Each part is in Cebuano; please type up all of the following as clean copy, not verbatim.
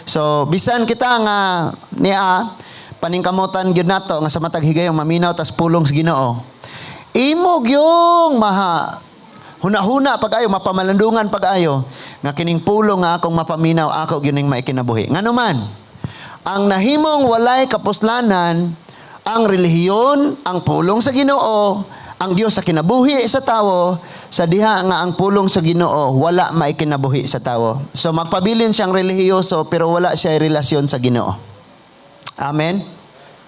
So bisan kita nga niya paningkamutan gyud nato nga sa matag higayong maminaw tas pulong sa Ginoo. Imo gyung maha huna-huna pag-ayo, mapamalandungan pag-ayo nga kining pulong nga akong mapaminaw, ako gyud ning maikinabuhi. Ngano man, ang nahimong walay kapuslanan ang relihiyon, ang pulong sa Ginoo, ang Dios sa kinabuhi sa tawo, sa diha nga ang pulong sa Ginoo wala maikinabuhi sa tawo. So magpabilin siyang relihiyoso pero wala siya relasyon sa Ginoo. Amen.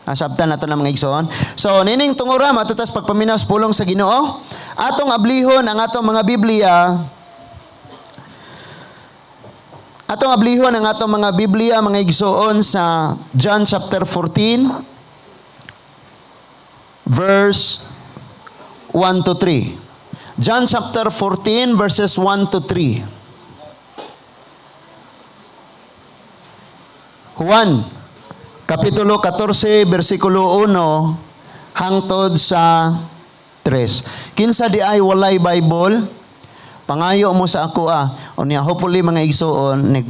Sabtan nato ng mga igsoon. So nining tungura matutas pagpaminaw sa pulong sa Ginoo. Atong ablihon ang atong mga Biblia. Atong ablihon ang atong mga Biblia, mga igsoon, sa John chapter 14 verse 1 to 3. John chapter 14 verses 1 to 3. Juan Kapitulo 14, versikulo 1 hangtod sa 3. Kinsa di ay walay Bible, pangayo mo sa ako ah. Unya hopefully, mga igsuon,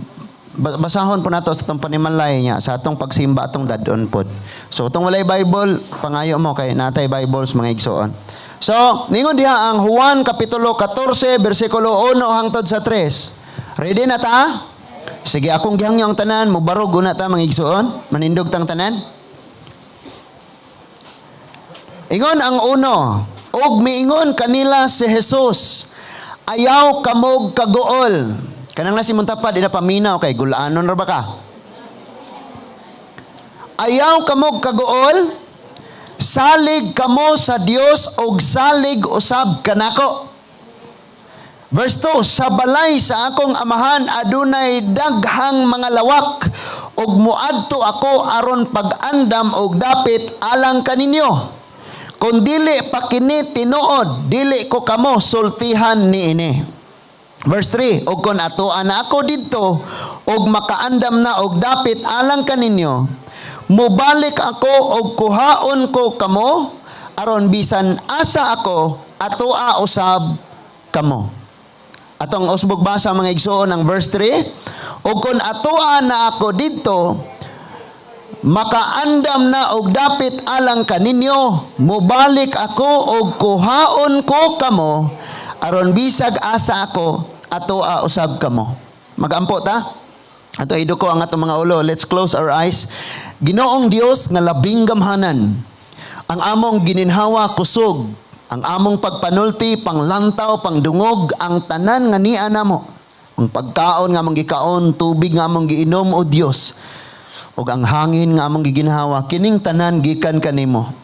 basahon po nato sa atong panimalay niya, sa atong pagsimba atong dadon pod. So atong walay Bible, pangayo mo kay natay Bibles, mga igsuon. So, ningon diha ang Juan kapitulo 14 bersikulo 1 hangtod sa 3. Ready na ta? Sige, akong gihangyo ang tanan, mubarog una ta, mga igsuon, manindog tang tanan. Ingon ang uno, "Og miingon kanila si Jesus, ayaw kamog kaguol." Kanang nasi muntapad, di na paminaw kay gulanon ra ba ka? "Ayaw kamog kaguol, salig kamo sa Dios og salig usab kanako. Verse 2, sa balay sa akong amahan adunay daghang mga lawak ug muadto ako aron pag-andam og dapit alang kaninyo. Kung dili pa kini tinuod, dili ko kamo sultihan niini. Verse 3, ug kon atoan na ako didto ug makaandam na og dapit alang kaninyo, mubalik ako og kuhaon ko kamo aron bisan asa ako, atoa usab kamo." Atong usbog basa, mga igsoon, ang verse 3. "Ug kon atoa na ako didto, makaandam na og dapit alang kaninyo, mubalik ako og kuhaon ko kamo aron bisag asa ako, atoa usab kamo." Magampo ta. Ato iduko ang atong mga ulo. Let's close our eyes. Ginoong Dios nga labing gamhanan. Ang among gininhawa kusog, ang among pagpanulti, panglantaw, pangdungog, ang tanan nga niya namo. Ang pagkaon nga among gikaon, tubig nga among giinom, o Dios, ug ang hangin nga among giginhawa, kining tanan gikan kanimo.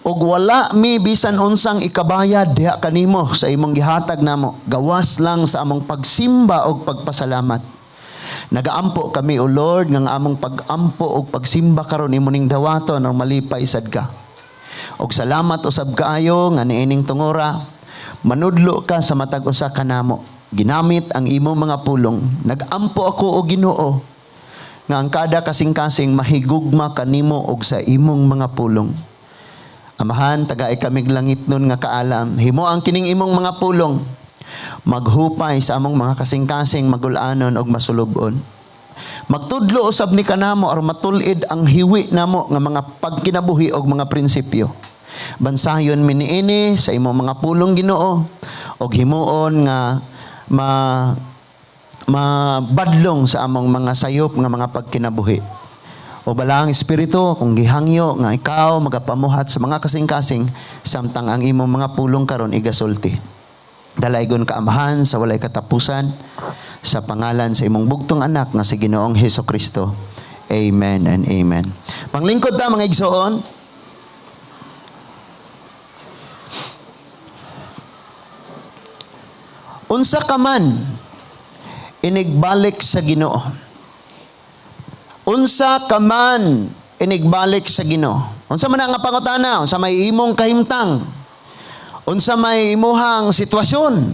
Ug wala mi bisan unsang ikabayad diha kanimo sa imong gihatag namo, gawas lang sa among pagsimba ug pagpasalamat. Nagaampo kami, O Lord, nga ang among pagampo ug pagsimba karon imo ning dawaton aron malipay sad ka. Og salamat usab kaayo nga niining tungora manudlo ka sa matag usa kanamo ginamit ang imong mga pulong. Nagampo ako, o Ginoo, nga ang kada kasing-kasing mahigugma kanimo og sa imong mga pulong. Amahan, tagai kamig langitnon nga kaalam. Himo ang kining imong mga pulong maghupay sa among mga kasing-kasing, magulanon og masulubon. Magtudlo usab ni kanamo aron matul-id ang hiwi namo nga mga pagkinabuhi og mga prinsipyo. Bansayon mi niini sa imong mga pulong, Ginoo, og himuon nga mabadlong sa among mga sayop nga mga pagkinabuhi. O Balaang Espiritu, kung gihangyo nga ikaw magapamuhat sa mga kasing-kasing samtang ang imong mga pulong karon igasulti. Dalaygon ka, Amahan, sa walay katapusan, sa pangalan sa imong bugtong anak nga si Ginoong Heso Kristo. Amen and amen. Panglingkod ta, mga igsoon. Unsa ka man inigbalik sa Ginoo? Unsa ka man inigbalik sa Ginoo? Unsa man ang pangutana? Unsa may imong kahimtang? Unsa may imuhang sitwasyon?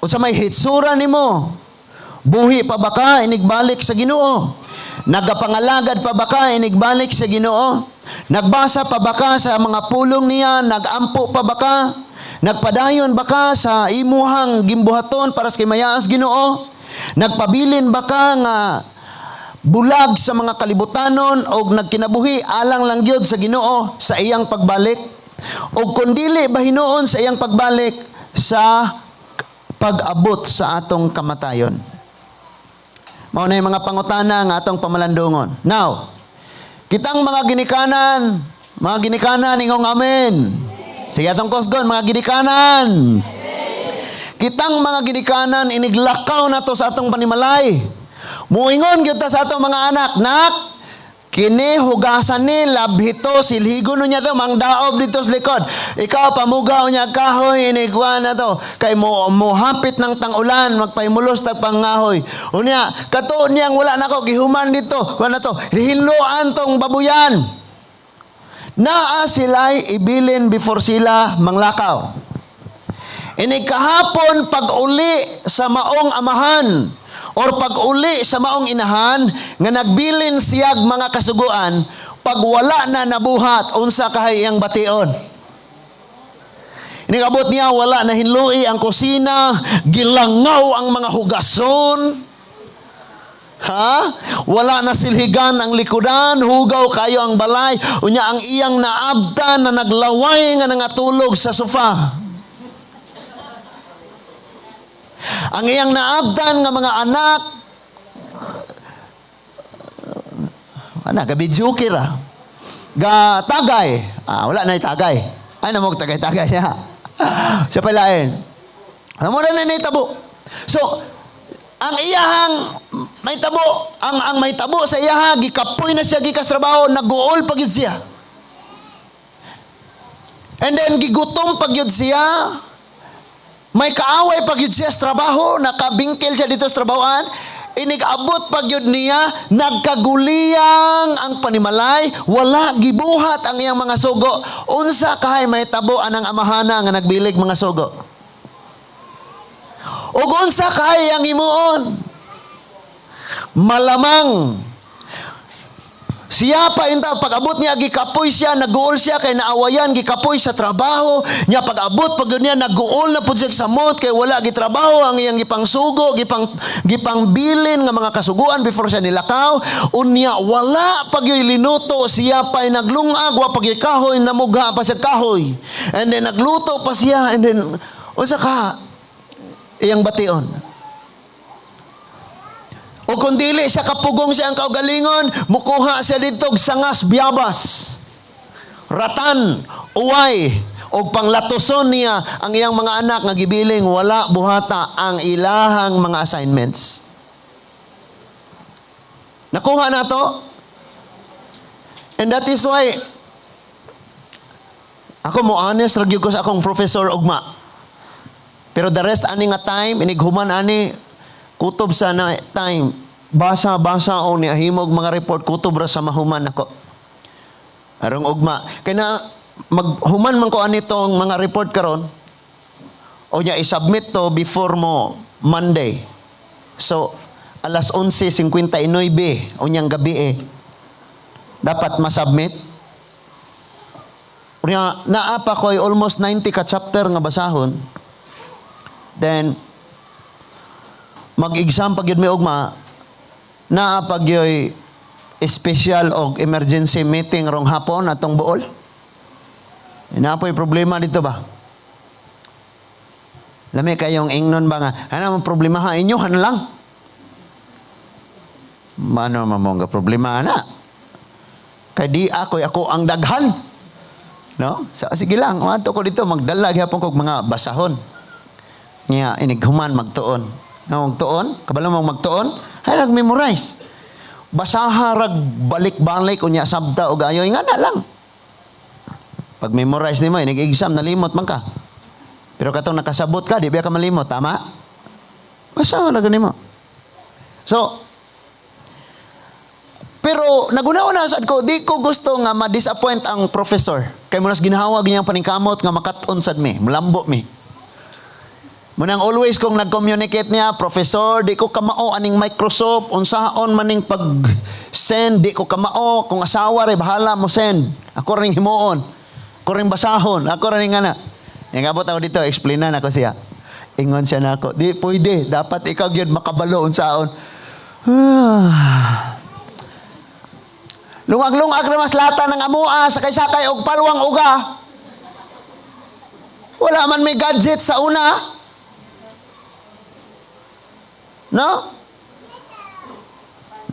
Unsa may hitsura nimo? Buhi pa ba ka inigbalik sa Ginoo? Nagapangalagad pa ba ka inigbalik sa Ginoo? Nagbasa pa ba ka sa mga pulong niya? Nagampo pa ba ka? Nagpadayon ba ka sa imuhang gimbuhaton para sa kimayaas Ginoo? Nagpabilin ba ka nga Bulag sa mga kalibutanon og nagkinabuhi alang lang gyud sa Ginoo sa iyang pagbalik? O kung dili ba hinuon sa iyang pagbalik, sa pag-abot sa atong kamatayon? Mao na yung mga pangutana nga atong pamalandungon. Now, kitang mga ginikanan, ingong amen. Sige, atong kusgon, mga ginikanan. Kitang mga ginikanan, iniglakaw na to sa atong panimalay. Muingon gyud ta sa atong mga anak, "Nak, kini hugasan ni, labhito, silhigon niya to, mangdaob dito sa likod. Ikaw, pamugaw niya kahoy, inigwan na to. Kay mo hapit ng tang-ulan, magpahimulos tag pangahoy. Unya, kato niyang wala nako gihuman dito, wala na to. Hinloan tong babuyan." Naa sila'y ibilin before sila manglakaw. Inig kahapon pag-uli sa maong amahan or pag-uli sa maong inahan nga nagbilin siyag mga kasuguan, pag wala na nabuhat, unsa kahay iyang bation? Inigabot niya, wala na hinlui ang kusina, gilangaw ang mga hugason. Ha? Wala na silhigan ang likuran, hugaw kayo ang balay, unya ang iyang naabtan na naglaway nga nangatulog sa sofa. Ang iyang naabtan nga mga anak, ana, gabi ra. Ga tagay. Ah, wala na tagay. Ay, namog tagay-tagay niya. Siya pa lain. Amo na na tabo. So, ang iyahang may tabo, ang may tabo sa iyaha, gikapoy na siya gikas trabaho, naguol pa gyud siya. And then gigutom pa gyud siya. May kaaway pa gyud siya sa trabaho, nakabingkil siya dito sa trabahoan. Inig-abot pa gyud niya, nagkaguliyang ang panimalay, wala gibuhat ang iyang mga sugo. Unsa kahay may tabo anang amahana nga nagbilig mga sugo? Ug unsa kahay ang himuon? Malamang siya pa inta pag-abot niya, gikapoy siya, naguol siya kay naawayan, gikapoy sa trabaho niya. Pag-abot pag niya, naguol na pud siya sa samot kay wala gitrabaho ang iyang gipangsugo, gipangbilin nga mga kasuguan before siya nilakaw. Unya wala pag linuto, siya pa'y naglungag, wa pag kahoy, namugha pa siya kahoy, and then nagluto pa siya, and then unsa ka iyang bation? O kung dili siya kapugong siya ang kaugalingon, mukuha siya dito og sangas biyabas, ratan, uway, og panglatuson niya ang iyang mga anak nga gibiling wala buhata ang ilahang mga assignments. Nakuha na to? And that is why ako mo honest ra gyud ko sa akong professor ugma. Pero the rest ani nga time, inighuman ani, kutob sa na time, basa-basa o ni ahimog mga report, kutob ra sa mahuman ako. Arong ugma. Kaya na, maghuman man ko ani tong mga report karon, o niya i-submit to before mo Monday. So, alas 11:59 unyang gabi eh. Dapat masubmit. Unya, naa pa ko'y almost 90 ka chapter nga basahon. Then, mag-exam pag yun may ugma, naa pag yo'y special og emergency meeting rong hapon atong buol. Naa po'y problema dito ba? Lami kayong ingnon ba nga, ano ang problema ha? Inyo, han lang. Mano mamong problema na? Kay di ako ang daghan. No? So, sige lang, ato ko dito, magdala gyapon kog mga basahon. Nga, inighuman, magtuon. Nga magtuon? Kabalo mo magtuon? Ay, nag-memorize. Basaha rag balik-balik, unya sabta og ayoy, nga na lang. Pag memorize nimo, inig-exam, nalimot man ka. Pero katong nakasabot ka, di ba ka malimot, tama? Basaha ra gani mo. So, pero naguna-una sad ko, di ko gusto nga ma-disappoint ang professor. Kay mo nas ginhawa niyang paningkamot nga makat-on sad mi, mulambo mi. Munang always kong nag-communicate niya, "Professor, di ko kamao aning Microsoft, unsaon maning pag-send, di ko kamao, kung asawa re, bahala mo send. Ako ring himuon, ako ring basahon, ako ring ana." Yung abot ako dito, explain na nako siya. Ingon siya nako, "Di pwede, dapat ikaw gyud makabalo unsaon." Lungag-lungag ra mas lata ng amoa, sakay-sakay og palwang uga. Wala man may gadget sa una. No?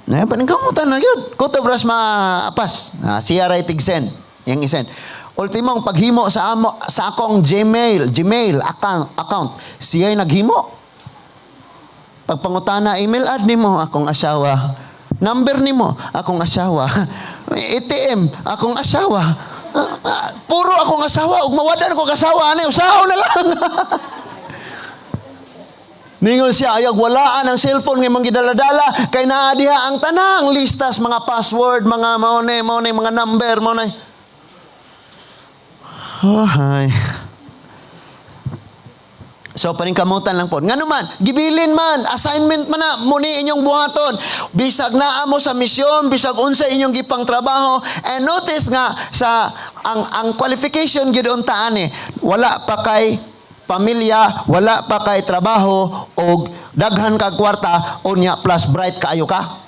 Na paningkamutan na yun. Kutob ras maapas. Ah, siya ray tig-send. Yang isend. Ultimong paghimo sa amo sa akong Gmail account, siya'y naghimo. Pagpangutana, email add nimo, akong asawa. Number nimo, akong asawa. ATM, akong asawa. Ah, ah, puro akong asawa ug mawadan akong asawa ani usahaw na lang. Ningon siya, ayag walaan ang cellphone nga imong gidaladala kay naa diha ang tanang listas mga password, mga maone, maone, mga number, maone. Oh, hi. So paningkamutan lang po. Ngano man, gibilin man, assignment man na, muni inyong buhaton. Bisag naa mo sa misyon, bisag unsa inyong gipang trabaho. And notice nga sa ang qualification gyud unta ani, wala pa kay pamilya, wala pa kay trabaho og daghan kag kwarta unya plus bright kaayo ka.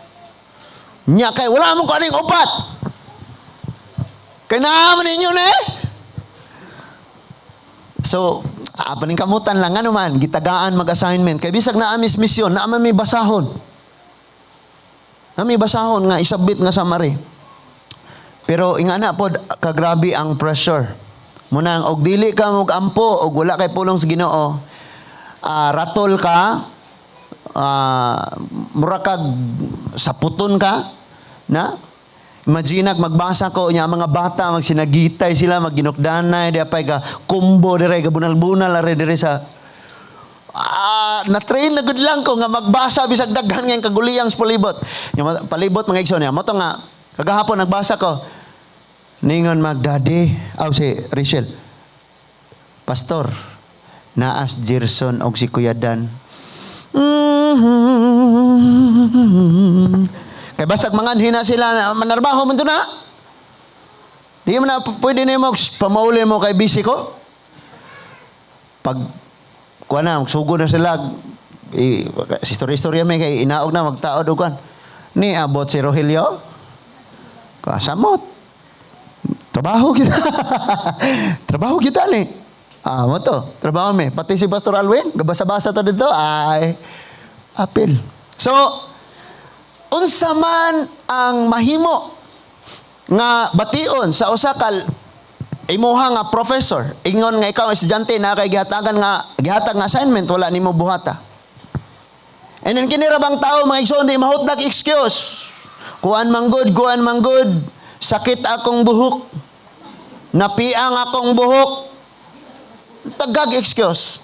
Nya kay wala mo kaning upat. Kay naa man ninyo na eh. So, paningkamutan lang ano man, gitagaan mag-assignment. Kay bisag naa mis misyon, naa man may basahon. Na may basahon nga isabit nga summary. Pero ingana pod kagrabe ang pressure. Munang og dili ka og ampo og wala kay pulong sa Ginoo, ratol ka, mura kag saputon ka, na? Imagine magbasa ko nya ang mga bata magsinagitay sila, magginukdanay di apay ka kumbo dire gabunal-bunal are dire sa na-train na gud lang ko nga magbasa bisag daghan nga kaguliyang sa palibot. Yung palibot mga igsoon niya, mo to nga kagahapon nagbasa ko. Ningon magdaddy, aw si Rachel. Pastor, naas Gerson og si Kuya Dan. Kay basta mga hina sila, manarbaho man to na. Di mo na pwede na mo pamauli mo kay busy ko. Pag kuha na, magsugo na sila. I, istorya-istorya may kay inaog na magtaod og kuan. Ni abot si Rogelio. Kuha samot. Trabaho kita. Trabaho kita ni. Ah, mo to. Trabaho mi. Pati si Pastor Alwin, gabasa-basa to dito. Ay, apil. So, unsa man ang mahimo nga bation sa usa ka imuha nga professor, ingon nga ikaw estudyante na kay gihatagan nga gihatag nga assignment, wala nimo buhata. And then kini ra bang tao, mga igsoon, di mahutdag excuse. Kuan man gud, kuan man gud, sakit akong buhok, napiang akong buhok, tagag excuse.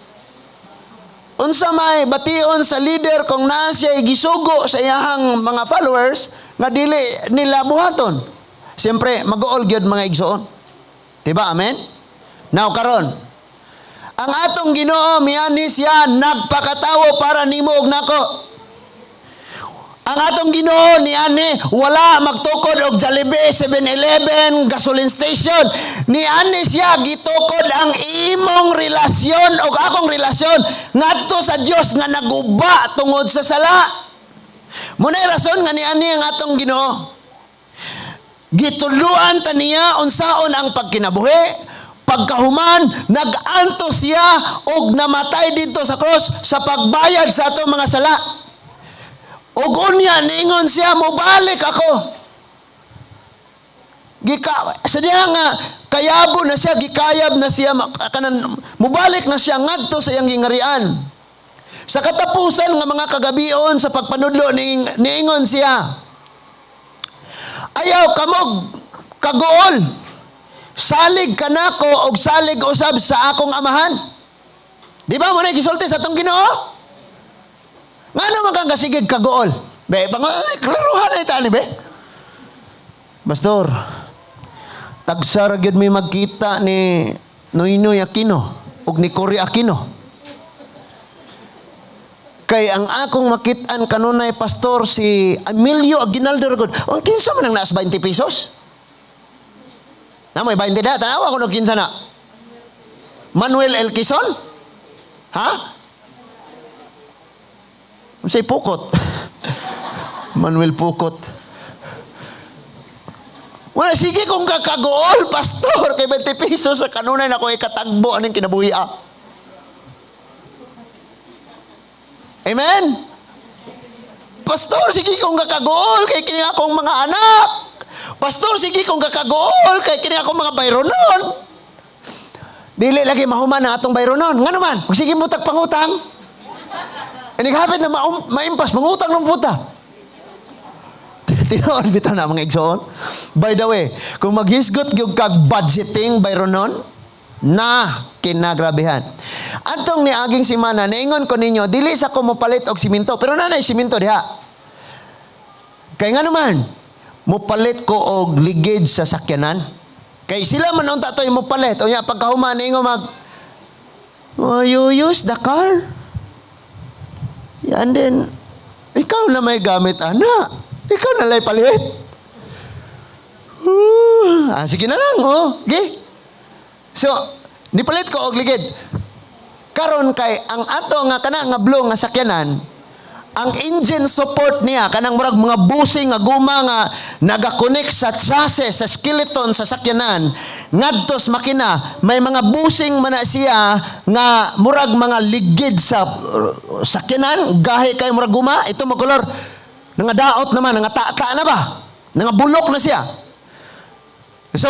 Unsa may bation sa leader kung naa siya gisugo sa iyahang mga followers nga dili nila buhaton? Siyempre, mag-uol gyud, mga igsoon. Diba? Amen? Now karon, ang atong Ginoo miani siya nagpakatawo para nimo ug nako. Ang atong Ginoo niani wala magtukod og Jollibee, 7-Eleven, gasoline station. Niani siya gitukod ang imong relasyon og akong relasyon ngadto sa Dios nga naguba tungod sa sala. Muna'y rason nga niani ang atong Ginoo. Gitudluan ta niya unsaon ang pagkinabuhi. Pagkahuman, nag-antos siya og namatay dito sa cross sa pagbayad sa atong mga sala. Ug unya niingon siya, "Mobalik ako." Gika sa diha nga kayabo na siya, gikayab na siya, kanan mobalik na siya ngadto sa iyang gingarian. Sa katapusan nga mga kagabion sa pagpanudlo niingon siya, "Ayaw kamog kaguol. Salig kanako og salig usab sa akong Amahan." Di ba mo na gisulti sa atong Ginoo? Ngano man kang kasigig kaguol? Be, bang, ay, klaruhan na itani, be. Pastor, tagsa ra gyud may magkita ni Noynoy Aquino ug ni Cory Aquino. Kay ang akong makit-an kanunay, pastor, si Emilio Aguinaldo ra gud. Ang kinsa man ang naas 20 pesos? Na may 20 da, tanawa ko no kinsa na. Manuel L. Quezon? Ha? Unsay pukot? Manuel Pukot. Wala, sige kong kakagool, pastor, kay 20 pesos sa kanunay na ko ikatagbo aning kinabuhi ah. Amen? Pastor, sige kong kakagool kay kini akong mga anak. Pastor, sige kong kakagool kay kini akong mga bayronon. Dili lagi mahuman ang atong bayronon. Nga naman, magsige mo tag pangutang. Inig hapit na maimpas, mangutang ng puta. Tinuod bitaw na mga igsoon. By the way, kung maghisgot gyud kag budgeting bayronon, na kinagrabehan. Atong niaging simana, niingon ko ninyo, dili sa ko mopalit og simento, pero nanay simento diha. Kay nga naman, mopalit ko og ligid sa sakyanan. Kay sila man unta to'y mopalit. Unya pagkahuman niingon mag, "Oh, you use the car." Yan din, ikaw na may gamit, ana. Ikaw na lay palit. Sige na lang, oh. Okay. So, nipalit ko og ligid. Karon kay ang ato nga kana nga blue nga sakyanan, ang engine support niya kanang murag mga busing nga guma nga naga-connect sa chassis, sa skeleton sa sakyanan ngadto sa makina, may mga busing man na siya nga murag mga ligid sa sakyanan, gahi kay murag guma, ito mo kolor nga daot naman, nga ta na ba? Nga bulok na siya. So,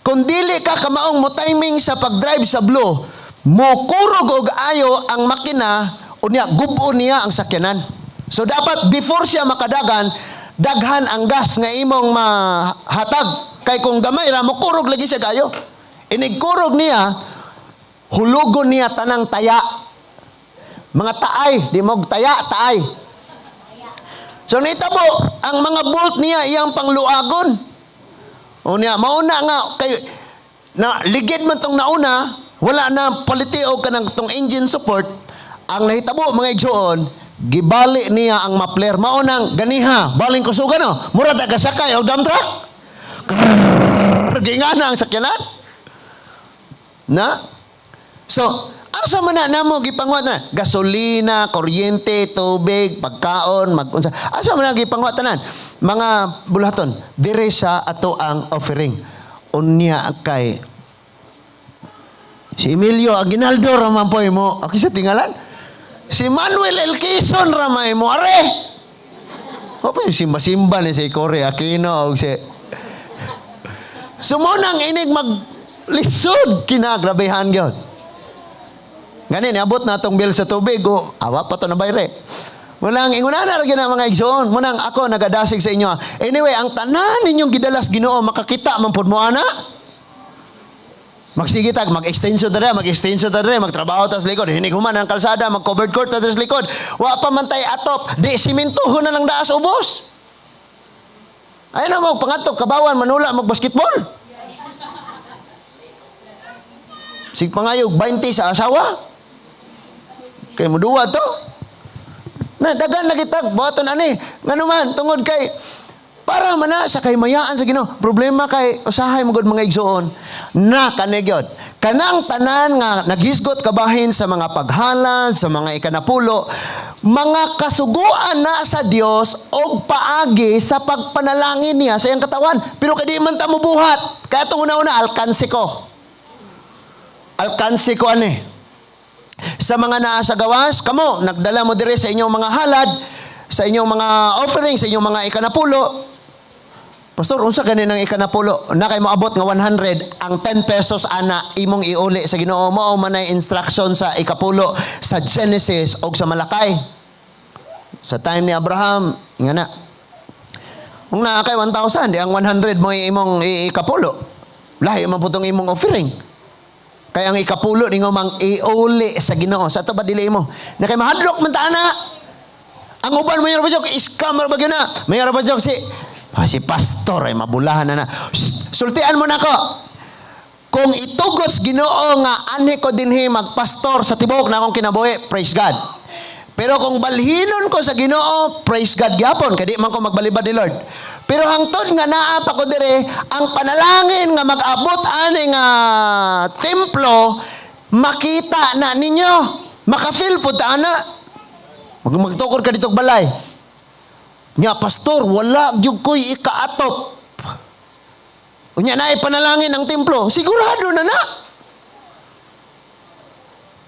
kung dili ka kamaong mo timing sa pag-drive sa blue, mo kurog og ayo ang makina, unya gubo niya ang sakyanan. So dapat before siya makadagan, daghan ang gas nga imong mahatag. Kay kung gamay ra mo kurog lagi siya kayo. Inig kurog niya, hulugon niya tanang taya. Mga taay, di mo taya, taay. So nitabo, ang mga bolt niya iyang pangluagon. Unya, mauna nga kay na ligid man tong nauna, wala na paliti og kanang tong engine support. Ang nahitabo mga igsuon, gibali niya ang muffler. Maunang ganiha, baling kusugan no. Mura ta kasakay og dump truck. Grrrr, gingana ang sakyanan. Na? So, asa man na namo gipanguhat na? Gasolina, kuryente, tubig, pagkaon, mag-unsa. Asa man na gipanguhat tanan? Mga bulaton, dire sa ato ang offering. Unya kay si Emilio Aguinaldo raman po mo. Ako sa tingalan. Si Manuel L. Quezon ramay mo. Are! O pa yung simba-simba ni si Cory Aquino o si Sumunang inig maglisod kinagrabehan gyud. Gani niabot na atong bill sa tubig o awa pa to na bayre. Munang ingunana ra gyud na mga igsoon. Munang ako nagadasig sa inyo. Anyway, ang tanan ninyong gidalas Ginoo makakita man pud mo ana. Magsige tag, mag-extension ta diri, mag-extension ta diri, magtrabaho ta sa likod, hinig human ang kalsada, mag-covered court ta diri sa likod. Wa pa man tay atop, di simintuhon na lang daas ubos. Ay na mo, pangatok, kabawan, manula, mag-basketball. Sig pangayog, 20 sa asawa. Kay muduwa to. Na, dagan na kitag, buhaton ani. Ngano man, tungod kay, para man na sa kahimayaan sa Ginoo. Problema kay usahay mo gud mga igsuon na kanigyod. Kanang tanan nga naghisgot kabahin sa mga paghalad, sa mga ikanapulo, mga kasuguan na sa Dios og paagi sa pagpanalangin niya sa iyang katawan. Pero kay di man ta mobuhat. Kaya itong una-una, alkanse ko. Alkanse ko ani. Sa mga naa sa gawas, kamo, nagdala mo dire sa inyong mga halad, sa inyong mga offering, sa inyong mga ikanapulo. Pastor, unsa gani ng ikanapulo? Na kay moabot nga 100, ang 10 pesos ana imong iuli sa Ginoo. Mao man ay instruction sa ikapulo sa Genesis og sa Malakay. Sa time ni Abraham, nga na. Kung naa kay 1,000, di ang 100 mo imong ikapulo. Lahi man putong imong offering. Kaya ang ikapulo ningo mang iuli sa Ginoo. Sa ato ba dili mo? Na kay mahadlok man ta ana. Ang uban mo yung ba scammer ba gyud na? May ba si si pastor ay mabulahan na na. Shh, sultian mo na ko. Kung itugot sa Ginoo nga ani ko dinhi magpastor sa tibuok na akong kinabuhi, praise God. Pero kung balhinon ko sa Ginoo, praise God gyapon kay di man ko magbalibad ni Lord. Pero hangtod nga naa pa ko dire, ang panalangin nga mag-abot ani nga templo, makita na ninyo. Maka-feel pud ta ana. Magtukod ka dito balay. Nya pastor, wala gyud ko'y ikaatop. Unya na panalangin ang templo, sigurado na na.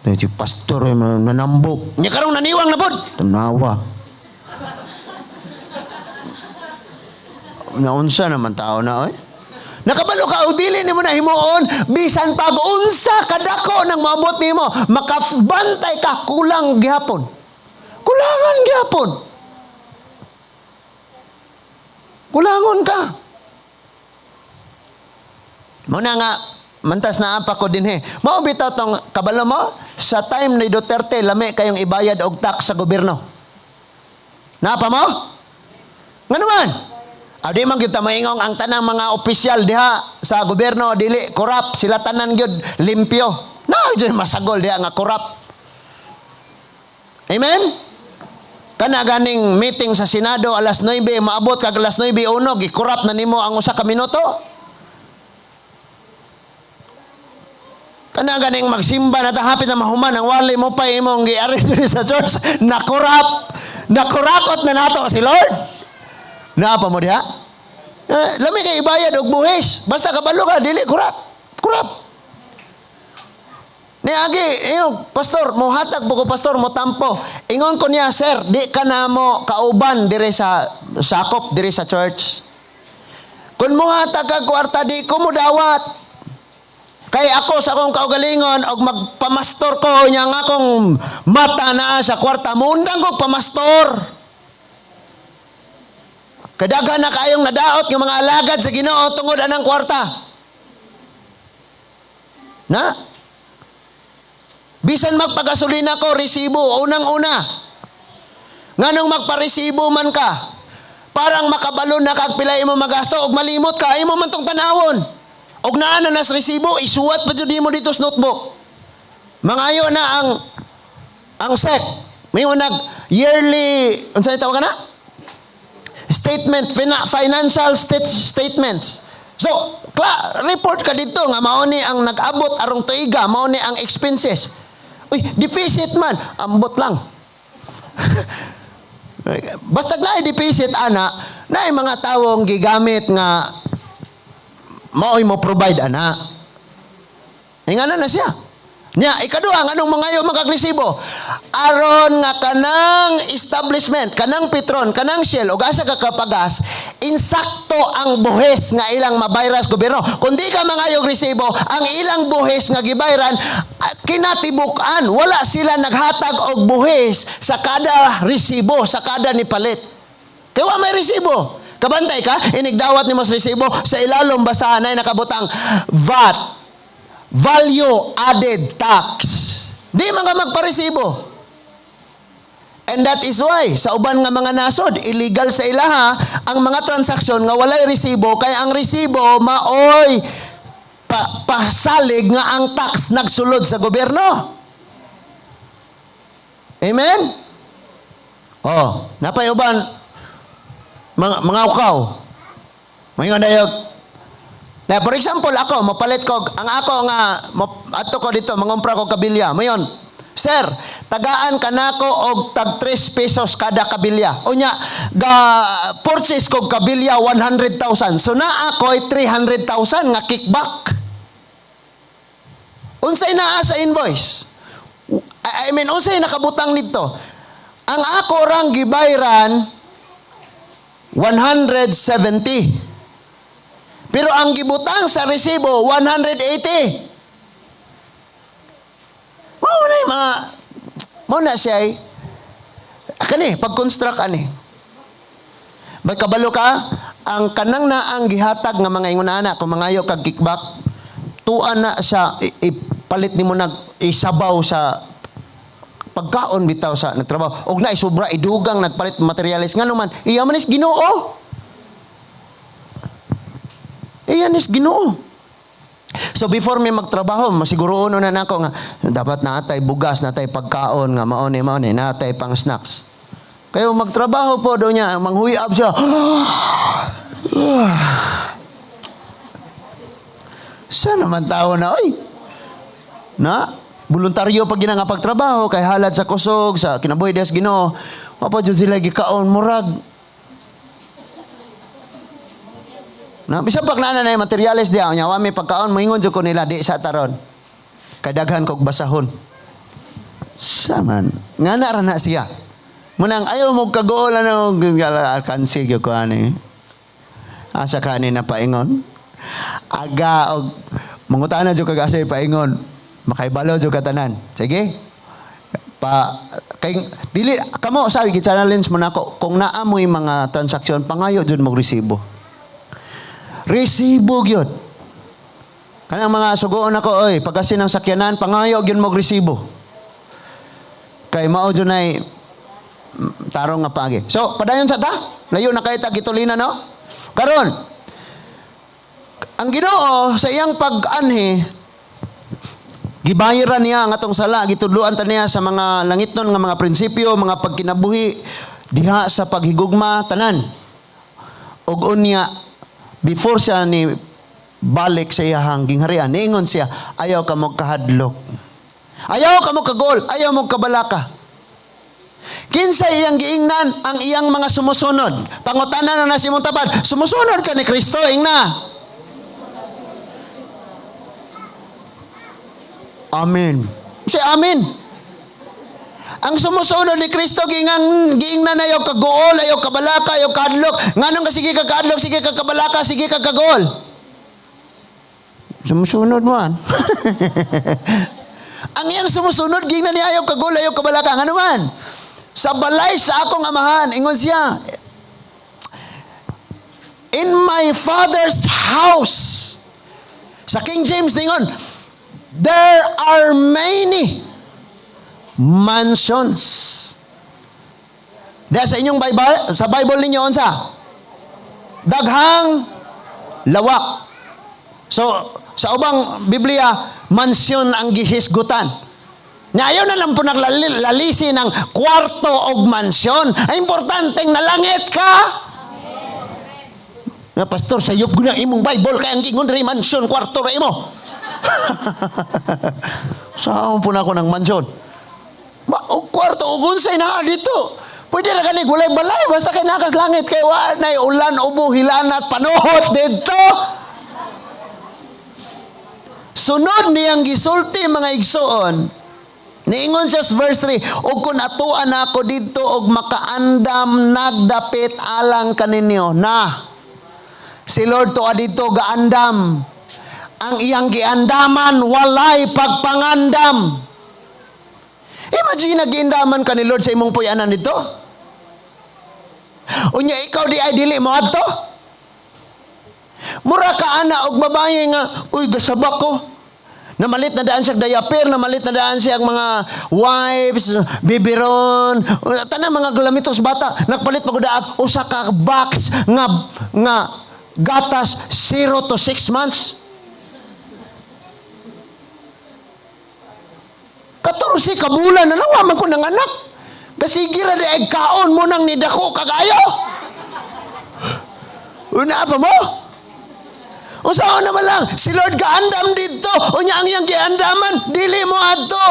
Dahil si pastor ay nanambok. Nya karong naniwang na pod. Tanawa. Naunsa naman tao na, oy. Nakabalo ka o dili nimo na himuon bisan pag unsa kadako nang maabot nimo, makabantay ka, kulang gihapon. Kulangan gihapon. Kulangon ka. Muna nga mantas na apa ko dinhi. Mao bitaw tong kabalo mo sa time ni Duterte, lami kayong ibayad og tax sa gobyerno. Napa mo? Ngano man? Ah, di man gyud ta maingong ang tanang mga opisyal diha sa gobyerno dili corrupt, sila tanan gyud limpyo. Na gyud masagol diha nga corrupt. Amen? Kana ganing meeting sa Senado alas 9, maabot kag alas 9:01, gi-corrupt na nimo ang usa ka minuto. Kana ganing magsimba na ta, hapit na mahuman ang wali mo pa imong giari diri sa church, na-corrupt. Nakurakot na nato si Lord. Naa pa mo diha? Eh, lami kay ibayad og buhis. Basta kabalo ka, dili corrupt. Corrupt. Ni agi, iyo, pastor, mo hatag po ko, pastor, mo tampo. Ingon ko niya, "Sir, di ka na mo kauban dire sa sakop, dire sa church. Kung mo hatag ka kwarta, di ko mo dawat. Kay ako sa akong kaugalingon, og magpamastor ko, nya nga akong mata naa sa kwarta, muundang ko pamastor. Kay daghan na kayong nadaot ng mga alagad sa Ginoo tungod anang kwarta." Na? Bisan magpagasolina ko, resibo, unang-una. Nganong magparesibo man ka? Parang makabalo na kag pila imo magasto, og malimot ka, imo man tong tanawon. Og naa na nas resibo, isuwat pa jud nimo dito sa notebook. Mangayo na ang SEC. May nag yearly, unsa tawag na? Statement, financial statements. So, report ka dito nga mao ni ang nag-abot arong tuiga, mao ni ang expenses. Uy, deficit man, ambot lang. Basta na deficit ana, na mga tawong gigamit nga maoy mo provide ana. Ingana na siya. Nya, ikaduha, anong mangayo makagresibo? Aron nga kanang establishment, kanang Petron, kanang Shell, o asa ka kapagas, insakto ang buhis nga ilang mabayras gobyerno. Kung di ka mangayo resibo, ang ilang buhis nga gibayran, kinatibuk-an, wala sila naghatag og buhis sa kada resibo, sa kada nipalit. Kaya wa may resibo. Kabantay ka, inigdawat nimo sa resibo, sa ilalom basahan ay nakabutang VAT, Value Added Tax. Di man ka magparesibo. And that is why, sa uban nga mga nasod, illegal sa ilaha ang mga transaksyon nga walay resibo, kay ang resibo maoy pasalig nga ang tax nagsulod sa gobyerno. Amen? Oh, napay uban mga ukaw. Mayon dayog. Na for example, ako mopalit ko ang ako nga adto ko dito mangumpra ko kabilya. Mayon, "Sir, tagaan ka nako og tag 3 pesos kada kabilya." Unya ga purchase ko kabilya 100,000. So naa ko'y 300,000 nga kickback. Unsay naa sa invoice? I mean, unsay nakabutang nito? Ang ako rang gibayran 170. Pero ang gibutang sa resibo 180. Mao na yung mga mao na siya ay kani pag-construct ani. Ba't kabalo ka ang kanang na ang gihatag nga mga ingon ana kung mangayo kag kickback, tuan na sa ipalit nimo nag isabaw sa pagkaon bitaw sa nagtrabaho og na sobra idugang nagpalit materials, ngano man iya man is Ginoo, iya is Ginoo. So before mi magtrabaho, masiguro na nako nga dapat natay bugas, natay pagkaon nga mao ni mao ni natay pang snacks. Kayo magtrabaho po daw niya, manghuyab siya. Sa naman tao na, oy. Na, voluntaryo pag gina nga pagtrabaho, kay halad sa kusog, sa kinabuhi des Ginoo. Wa pa jud sila gikaon murag. No, bisan pag naa na yung materyales diha, nya wa may pagkaon, moingon jud ko nila, "Di sa taron. Kay daghan kog basahon." Saman. Nga na ra na siya. Munang ayaw mo kagool, ano, alkansi gyud ko ani. Asa ka ani na paingon? Aga og mangutana jud kag asa paingon. Makaibalo jud ka tanan. Sige. Pa kay dili kamo sa gi-challenge mo nako, kung naa mo'y mga transaksyon, pangayo jud mo resibo. Resibo gyud. Kanang mga sugoon ako oy, pagasi ng sakyanan, pangayo gyud mo resibo. Kay mao jud nay tarong nga paagi. So, padayon sa ta. Layo na kay ta gitulina, no? Karon, ang Ginoo sa iyang pag-anhi, gibayaran niya ang atong sala, gitudloan ta niya sa mga langitnon nga mga prinsipyo, mga pagkinabuhi diha sa paghigugma tanan. Ug unya, before siya ni balik sa iyahang gingharian, niingon siya, "Ayaw ka mo kahadlok. Ayaw ka mo kagol, ayaw mo kabalaka." Kinsa iyang giingnan? Ang iyang mga sumusunod. Pangutana na na si imong tabad, "Sumusunod ka ni Kristo?" Ingna. Amen. Say amen. Ang sumusunod ni Kristo giingang giingnan, "Ayaw kaguol, ayaw kabalaka, ayaw kahadlok." Nganong ka sige ka kahadlok, sige ka kabalaka, sige ka kaguol? Sumusunod man. Ang iyang sumusunod giingnan niya, "Ayaw kaguol, ayaw kabalaka." Ngano man? "Sa balay sa akong amahan," ingon siya, "in my Father's house." Sa King James ningon, "There are many mansions." Diya sa inyong Bible, sa Bible ninyo, unsa? Daghang lawak. So, sa ubang Biblia, mansyon ang gihisgutan. Na ayaw na lang po naglalisi ng kwarto og mansyon. Ang importanteng nalangit ka. Na pastor, sayop ko na imong Bible kay ang gingon rin mansyon, kwarto ra imo. Saan po na ako ng mansyon? Ma, og kwarto og unsay naa dito? Pwede ra gani walay balay basta kay nakas langit, kay wa nay ulan, ubo, hilanat, panuhot didto. Sunod niyang gisulti, mga igsoon, niingon siya sa verse 3, "Ug kung atuan ako didto og makaandam nagdapit alang kaninyo." Na si Lord tuwa didto gaandam. Ang iyang giandaman walay pagpangandam. Imagine, nagiindaman ka ni Lord sa imong puy-anan nito. Unya ikaw di ay dili mo adto. Mura ka ana og babae nga, "Uy, gasabak ko." Namalit na daan siya diaper, namalit na daan siya ang mga wipes, biberon, tanang mga galamitos bata. Nagpalit pa gud usa ka box nga gatas 0 to 6 months. 14 ka bulan na nawa man ko ng anak. Kasi gira di ay kaon mo nang nidako kagayo. Una pa mo? Unsaon naman lang, si Lord gaandam dito. Unya ang iyang giandaman, dili mo adto.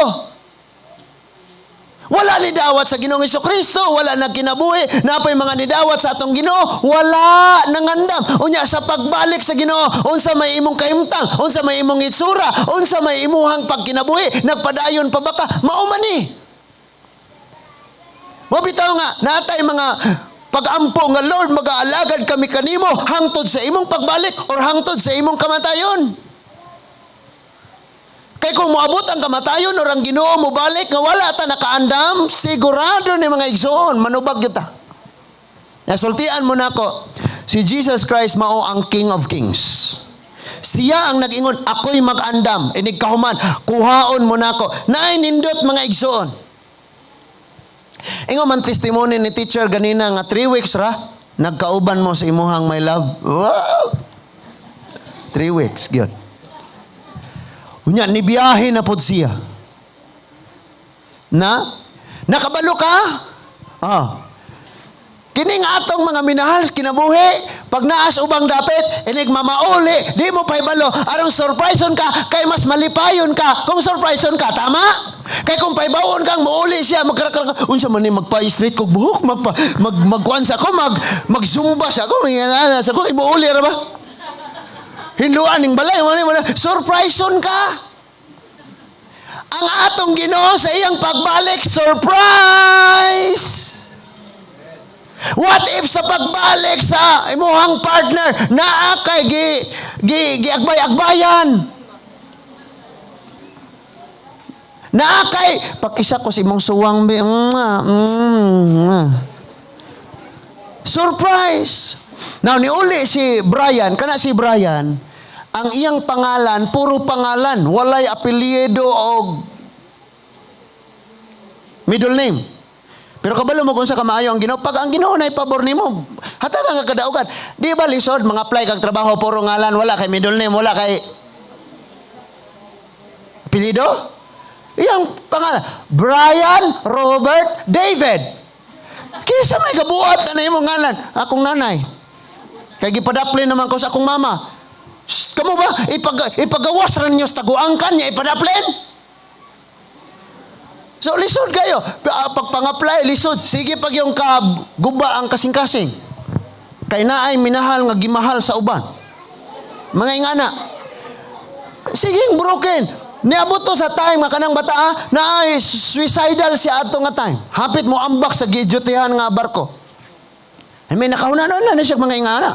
Wala ni dawat sa Ginoong Kristo, wala nagkinabuhi, napay mga nidawat sa atong Ginoo, wala nangandam. Unya sa pagbalik sa Ginoo, unsa may imong kahimtang, unsa may imong itsura, unsa may imuhang pagkinabuhi, nagpadayon pa ba ka? Mao man ni. Mao bitaw nga natay mga pag-ampo nga, "Lord, mag-aalagad kami kanimo hangtod sa imong pagbalik or hangtod sa imong kamatayon." Kay kung moabot ang kamatayon or ang Ginoo mobalik nga wala ta nakaandam, sigurado ni, mga igsoon, manubag gyud ta. Nasultian mo nako, si Jesus Christ mao ang King of Kings. Siya ang nag-ingon, "Ako'y mag-andam, inig kahuman, kuhaon mo nako." Naay nindot, mga igsoon. Ingon man testimony ni teacher ganina nga 3 weeks ra nagkauban mo sa imuhang my love. Wow! 3 weeks gyud. Unya nibiyahe na pod siya. Na nakabalo ka? Ah. Kining atong mga minahal kinabuhi, pag naas ubang dapit, inig mamauli, di mo pahibalo, aron surpriseon ka, kay mas malipayon ka kung surpriseon ka, tama? Kay kung pahibawon kang mauli siya, magkarakara, unsa man ni magpa-straight kog buhok, magpa, magkuan sa ako, magzumba sa ako, mga sa ako, imuuli ra ba? Hinluan ning balay, wala, surpriseon ka. Ang atong Ginoo sa iyang pagbalik, surprise! What if sa pagbalik sa imuhang partner, naa kay gi gi giagbay-agbayan? Naa kay pakisa ko sa imong suwang be. Mwah, mwah. Surprise! Now niuli si Brian, kana si Brian, ang iyang pangalan puro pangalan, walay apelyido og middle name. Pero kabalo mo kung sa kamaayo ang Ginoo, pag ang Ginoo na pabor nimo, hatagan ka kadaugan. Di ba lisod mga apply kag trabaho puro ngalan, wala kay middle name, wala kay apelyido? Iyang pangalan, Brian Robert David. Kisa may kabuhat na imong ngalan, akong nanay. Kay gipadaplin naman ko sa akong mama. Shh, kamo ba ipagawas ra ninyo sa taguang kanya ipadaplin? So lisod kayo. Pag pang-apply lisod, sige pag yung kaguba ang kasing-kasing. Kay naay minahal nga gimahal sa uban. Mga ingana. Sige broken. Niabot to sa time nga kanang bata naay suicidal siya adto nga time. Hapit mo ambak sa gidyutihan nga barko. Ay, may nakahuna na na siya mga ingana.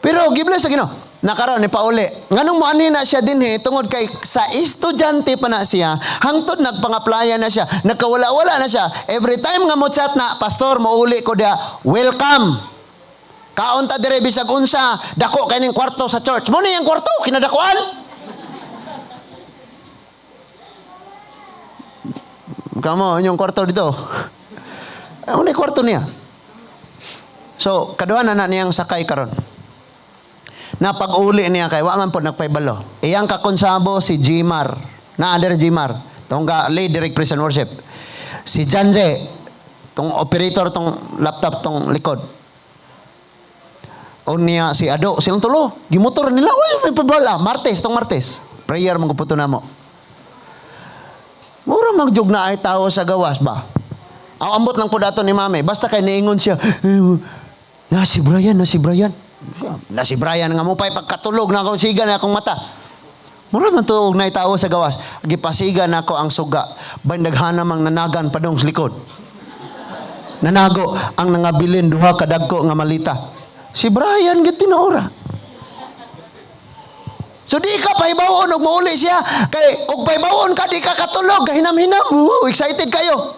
Pero gibless sa Ginoo. Nakaron ni pauli. Nganong moani na siya dinhi tungod kay sa estudyante pa na siya, hangtod nagpang-applyan na siya, nagkawala-wala na siya. Every time nga mo chat na, "Pastor, mouli ko diha." "Welcome. Kaon ta dire bisag unsa, dako kay ning kwarto sa church." Mo ni ang kwarto kinadakuan. Kamo, inyong kwarto dito. Ano ni kwarto niya? So, kaduha na na niyang sakay karon. Na pag-uli niya kay wa man po nagpaybalo. Iyang kakonsabo si Jimar. Na under Jimar. Tong ga lead direct praise and worship. Si Janje, tong operator tong laptop tong likod. O niya si Ado, silang tulo. Gimotor nila, uy, may pabala. Martes, tong Martes. Prayer mong guputo na mo. Mura magjug na ay tao sa gawas ba? Ang ambot lang po dato ni Mami. Basta kay niingon siya, "Eh, na si Brian, na si Brian. Na si Brian nga mo pa'y pagkatulog na akong siga na akong mata." Mura man tuog na tao sa gawas. Gipasiga na ako ang suga. Bandaghana mang nanagan padong sa likod. Nanago ang nangabilin duha kadagko nga malita. Si Brian gid tinuora. So di ka pahibawon og mauli siya kay og pahibawon ka di ka katulog, kahinam-hinam, excited kayo.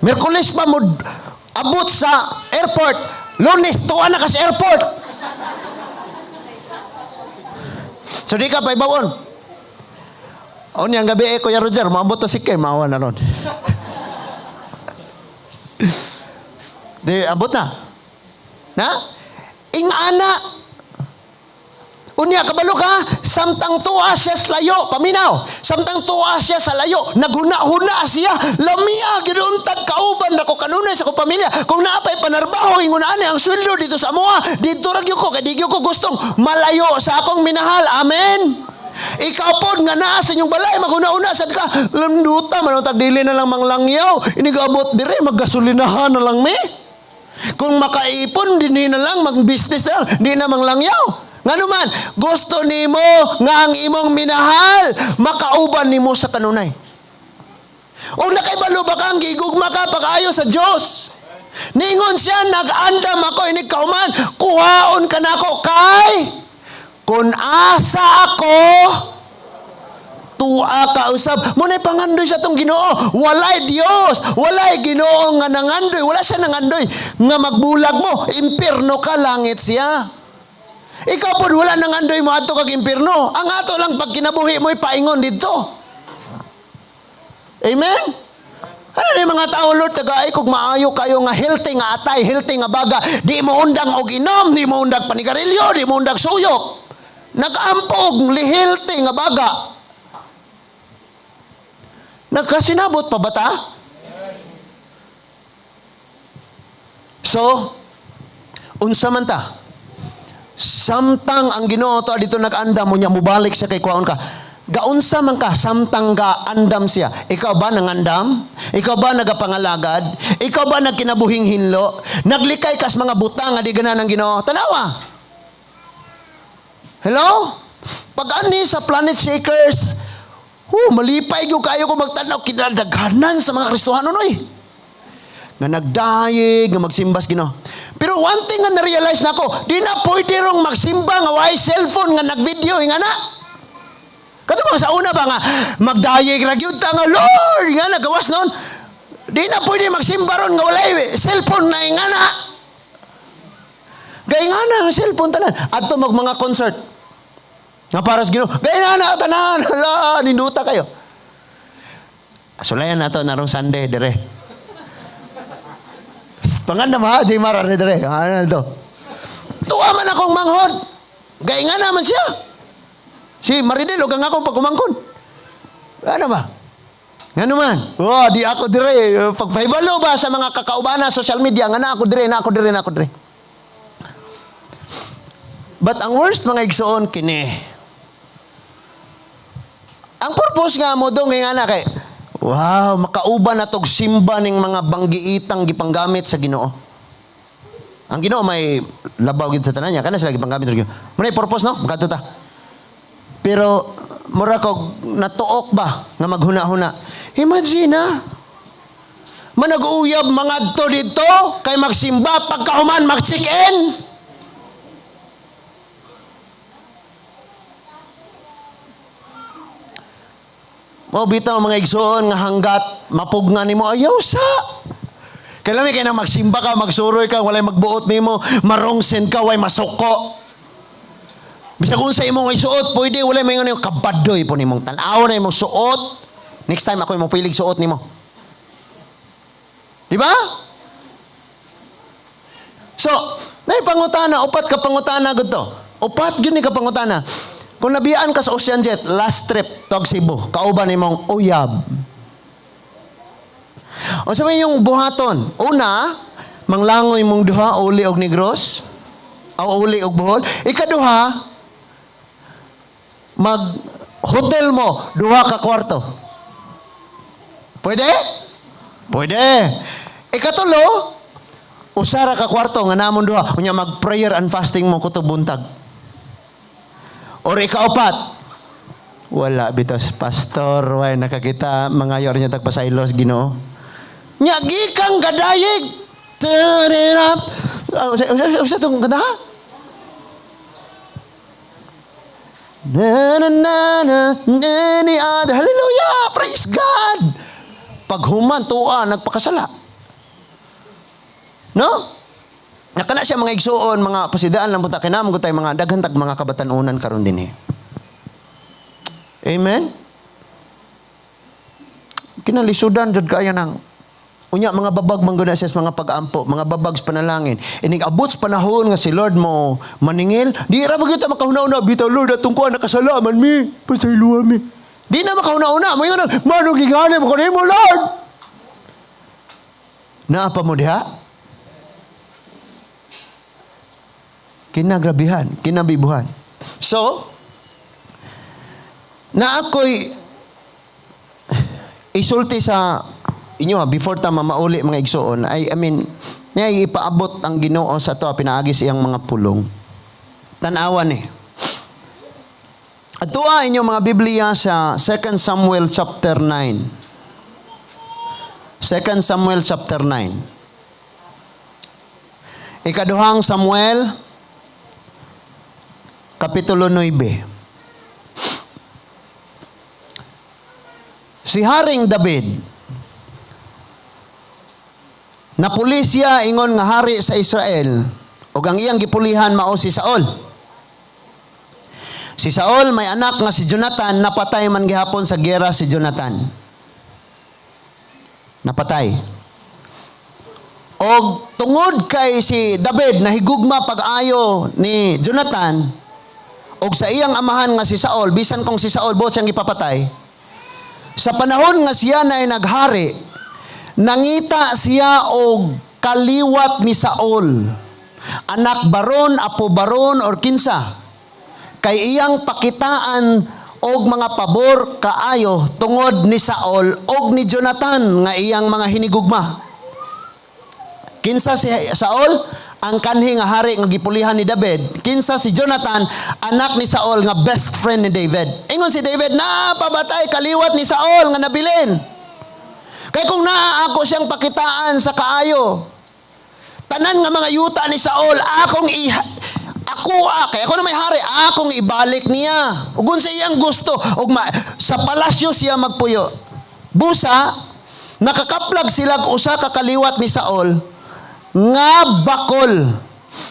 Miyerkules pa mo abot sa airport, Lunes tuwa na ka sa airport. So di ka pahibawon. Unya ang gabi eh, Kuya Roger, maabot to si Kim, maawa na ron. Di abot na. Na? Ingana. Unya, kabalo ka, samtang tuwa siya sa layo, paminaw, samtang tuwa siya sa layo, naghuna-huna siya, lamia, ginuntag kauban nako kanunay sa akong pamilya. Kung naapay panarbaho, ingon ani ang sweldo dito sa amoa, dito ra gyud ko, kay di gyud ko gustong malayo sa akong minahal. Amen. Ikaw pod nga naa sa inyong balay, maghuna-huna sad ka, landuta man tag dili na lang manglangyaw, inigabot dire maggasolinahan na lang mi. Kung makaipon dinhi na lang, mag-business na lang, di na manglangyaw. Ngano man, gusto nimo nga ang imong minahal makauban nimo sa kanunay. O nakaibalo ba kang gigugma ka pag-ayo sa Dios? Ningon siya, nag-andam ako inig kauman, kuhaon ka nako kay kun asa ako tuwa ka usab. Muna'y pangandoy sa atong Ginoo. Walay Dios, walay Ginoo nga nangandoy, wala siya nangandoy nga magbulag mo, impierno ka, langit siya. Ikaw pod wala nangandoy mo adto kag impierno. Ang ato lang pag kinabuhi mo'y paingon didto. Amen? Ano ni mga tao, Lord, tagay kog maayo kayo nga healthy nga atay, healthy nga baga, di mo undang og inom, di mo undag panigarilyo, di mo undag suyok. Nag-ampo og healthy nga baga. Nagkasinabot pa ba ta? So, unsa man ta? Samtang ang Ginoo to dito nag-anda mo niya mubalik siya kay kuhaon ka. Gaunsa man ka samtang ga andam siya. Ikaw ba nangandam? Ikaw ba nagapangalagad? Ikaw ba nagkinabuhing hinlo? Naglikay kas mga butang nga di ganahan ng Ginoo? Tanawa. Hello? Pag ani sa Planet Shakers, hu, malipay gyud kayo ko magtanaw kinadaghanan sa mga Kristohano noy. Nga nagdayeg, nga magsimbas Ginoo. Pero one thing nga na-realize nako, di na pwede rong magsimba nga way cellphone nga nagvideo nga na. Kato mga sa una ba nga magdayeg ra gyud ta nga Lord nga nagawas noon. Di na pwede magsimba ron nga walay cellphone na ingana. Gay nga na ang cellphone tanan. Adto mag mga concert. Nga para sa Ginoo. Gay nga na tanan. Hala, ninduta kayo. Sulayan nato narong Sunday dire. Pangandam ha, J. Mara dire. Ano to? Tuwa man akong manghod. Gay nga naman siya. Si Maridel, og ang akong pagkumangkon. Ano ba? Nga naman. Oh, di ako dire. Pagpahibalo ba sa mga kakaubana social media, nga na ako dire, na ako dire, na ako dire. But ang worst, mga igsoon, kini. Ang purpose nga mo dong nga na kay wow, makauban na tog simba ning mga banggiitang gipanggamit sa Ginoo. Ang Ginoo may labaw gid sa tanan niya, kana sila gipanggamit sa Ginoo. Muna purpose, no? Makadto ta. Pero mura kog natuok ba nga maghuna-huna. Imagine na. Manag-uyab mangadto dito kay magsimba, pagkahuman mag-check-in. Mao bitaw mga igsoon nga hanggat mapugnan nimo ayaw sa. Kailangan kay na magsimba ka, magsuroy ka, walay magbuot nimo, marongsen ka, way masuko. Bisag unsa imong isuot, pwede walay maingon nimo kabadoy po nimong tan-aw na imong suot. Next time ako imong pilig suot nimo. Di ba? So, nay pangutana, upat ka pangutana gud to. Upat gyud ni ka pangutana. Kung nabiyaan ka sa Ocean Jet, last trip tog Cebu, kauban nimong uyab. Unsa may yung buhaton? Una, manglangoy mong duha uli og Negros, o uli og Bohol. Ikaduha, mag hotel mo duha ka kwarto. Pwede? Pwede. Ikatulo, usara ka kwarto nga namon duha, unya mag prayer and fasting mo kutob buntag. Or ikaapat, wala bitos pastor, way nakakita mga yor niya tagpasaylos Ginoo. Nya gikang gadayeg. Turn it up. Usa tong ganda? Na na na na na ni other. Hallelujah! Praise God! Paghuman tuwa nagpakasala. No? Nakana siya mga igsuon, mga pasidaan lang punta kinamong tayo mga daghan tag mga kabatanunan karon dinhi. Amen? Kinalisudan jud kaayo nang unya mga babag man gud na siya sa mga pag-ampo, mga babag sa panalangin. Inig abot sa panahon nga si Lord mo maningil, di ra ba gyud ta makahuna-una, bitaw Lord atong kuan nakasalaman mi, pasayloa mi. Di na makahuna-una, mo yun, manong gigani mo kanimo Lord. Naa pa mo diha? Kinagrabihan, kinabibuhan. So, na ako'y isulti sa inyo ha, before ta mamauli mga igsoon, I mean, niya ipaabot ang Ginoo sa to, pinaagi sa iyang mga pulong. Tan-awan eh. At tuwa inyong mga Biblia sa 2 Samuel chapter 9. 2 Samuel chapter 9. Ikaduhang Samuel, Kapitulo 9. Si Haring David, napuli siya ingon nga hari sa Israel, ug ang iyang gipulihan mao si Saul. Si Saul may anak nga si Jonathan, napatay man gihapon sa gera si Jonathan. Napatay. Og tungod kay si David nahigugma pag-ayo ni Jonathan, og sa iyang amahan nga si Saul, bisan kung si Saul buot siyang gipapatay, sa panahon nga siya na naghari, nangita siya og kaliwat ni Saul, anak baron, apo baron, or kinsa, kay iyang pakitaan Og mga pabor kaayo tungod ni Saul og ni Jonathan nga iyang mga hinigugma. Kinsa si Saul? Ang kanhi nga hari nga gipulihan ni David. Kinsa si Jonathan? Anak ni Saul nga best friend ni David. Ingon si David, "Naa pa ba tay kaliwat ni Saul nga nabilin? Kay kung naa, ako siyang pakitaan sa kaayo. Tanan nga mga yuta ni Saul, akong i ako ah, kay ako na may hari, akong ibalik niya. Ug sa iyang gusto, ug sa palasyo siya magpuyo." Busa, nakakaplag sila usa ka kaliwat ni Saul nga bakol.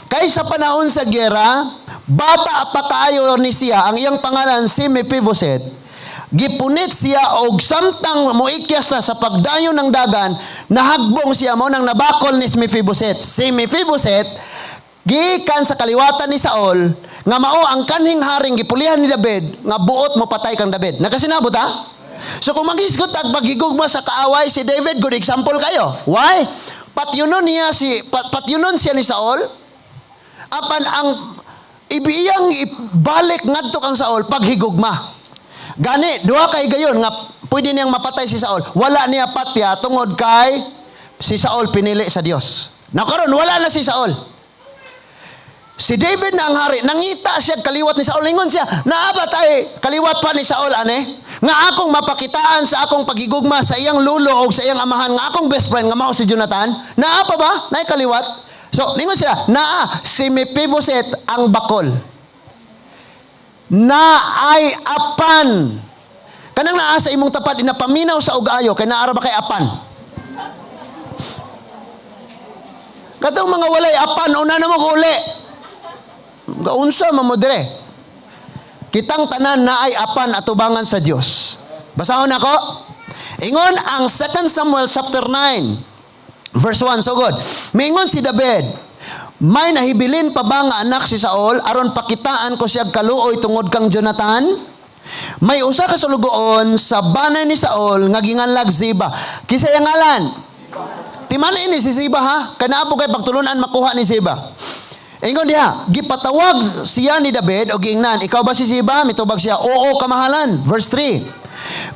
Kay sa panahon sa gera, bata pa kaayo ni siya, ang iyang pangalan si Mephibosheth. Gipunit siya og samtang moikyas na sa pagdayon ng dagan, nahagbong siya, mao nang nabakol ni Mephibosheth. Si Mephibosheth gikan sa kaliwatan ni Saul nga mao ang kanhing haring gipulihan ni David nga buot mo patay kang David. Nakasinabot ha? So kung maghisgot ag paghigugma sa kaaway, si David good example kayo. Why? Patyunon siya ni Saul. Apan ang ibiyang ibalik ngadto kang Saul, paghigugma. Gani duha kay gayon nga pwede niyang mapatay si Saul. Wala niya patya tungod kay si Saul pinili sa Dios. Na karon wala na si Saul. Si David na ang hari, nangita siya kaliwat ni Saul. Ingon siya, "Naa ba tay kaliwat pa ni Saul ane? Nga akong mapakitaan sa akong pagigugma sa iyang lulo o sa iyang amahan nga akong best friend nga mao si Jonathan. Naa pa ba? Naay kaliwat?" So, ningon siya, "Naa, si Mephibosheth ang bakol." Naay apan. Kanang naa sa imong tapat, inapaminaw sa ug-ayo, kay naa ra ba kay apan? Katong mga walay apan, una na mo uli. Gaunsa man mo dire? Kitang tanan naay apan atubangan sa Dios. Basahon ako. Ingon ang 2 Samuel chapter 9 verse 1, so good. Miingon si David, "May nahibilin pa ba nga anak si Saul aron pakitaan ko siya kaluoy tungod kang Jonathan?" May usa ka sulugoon sa banay ni Saul nga ginganlag Ziba. Kinsa iyang ngalan? Timan ini si Ziba ha. Kay naa po kay pagtulunan makuha ni Ziba. Ingon diha, gipatawag siya ni David og giingnan, "Ikaw ba si Ziba?" Mitubag siya, "Oo, kamahalan." Verse 3.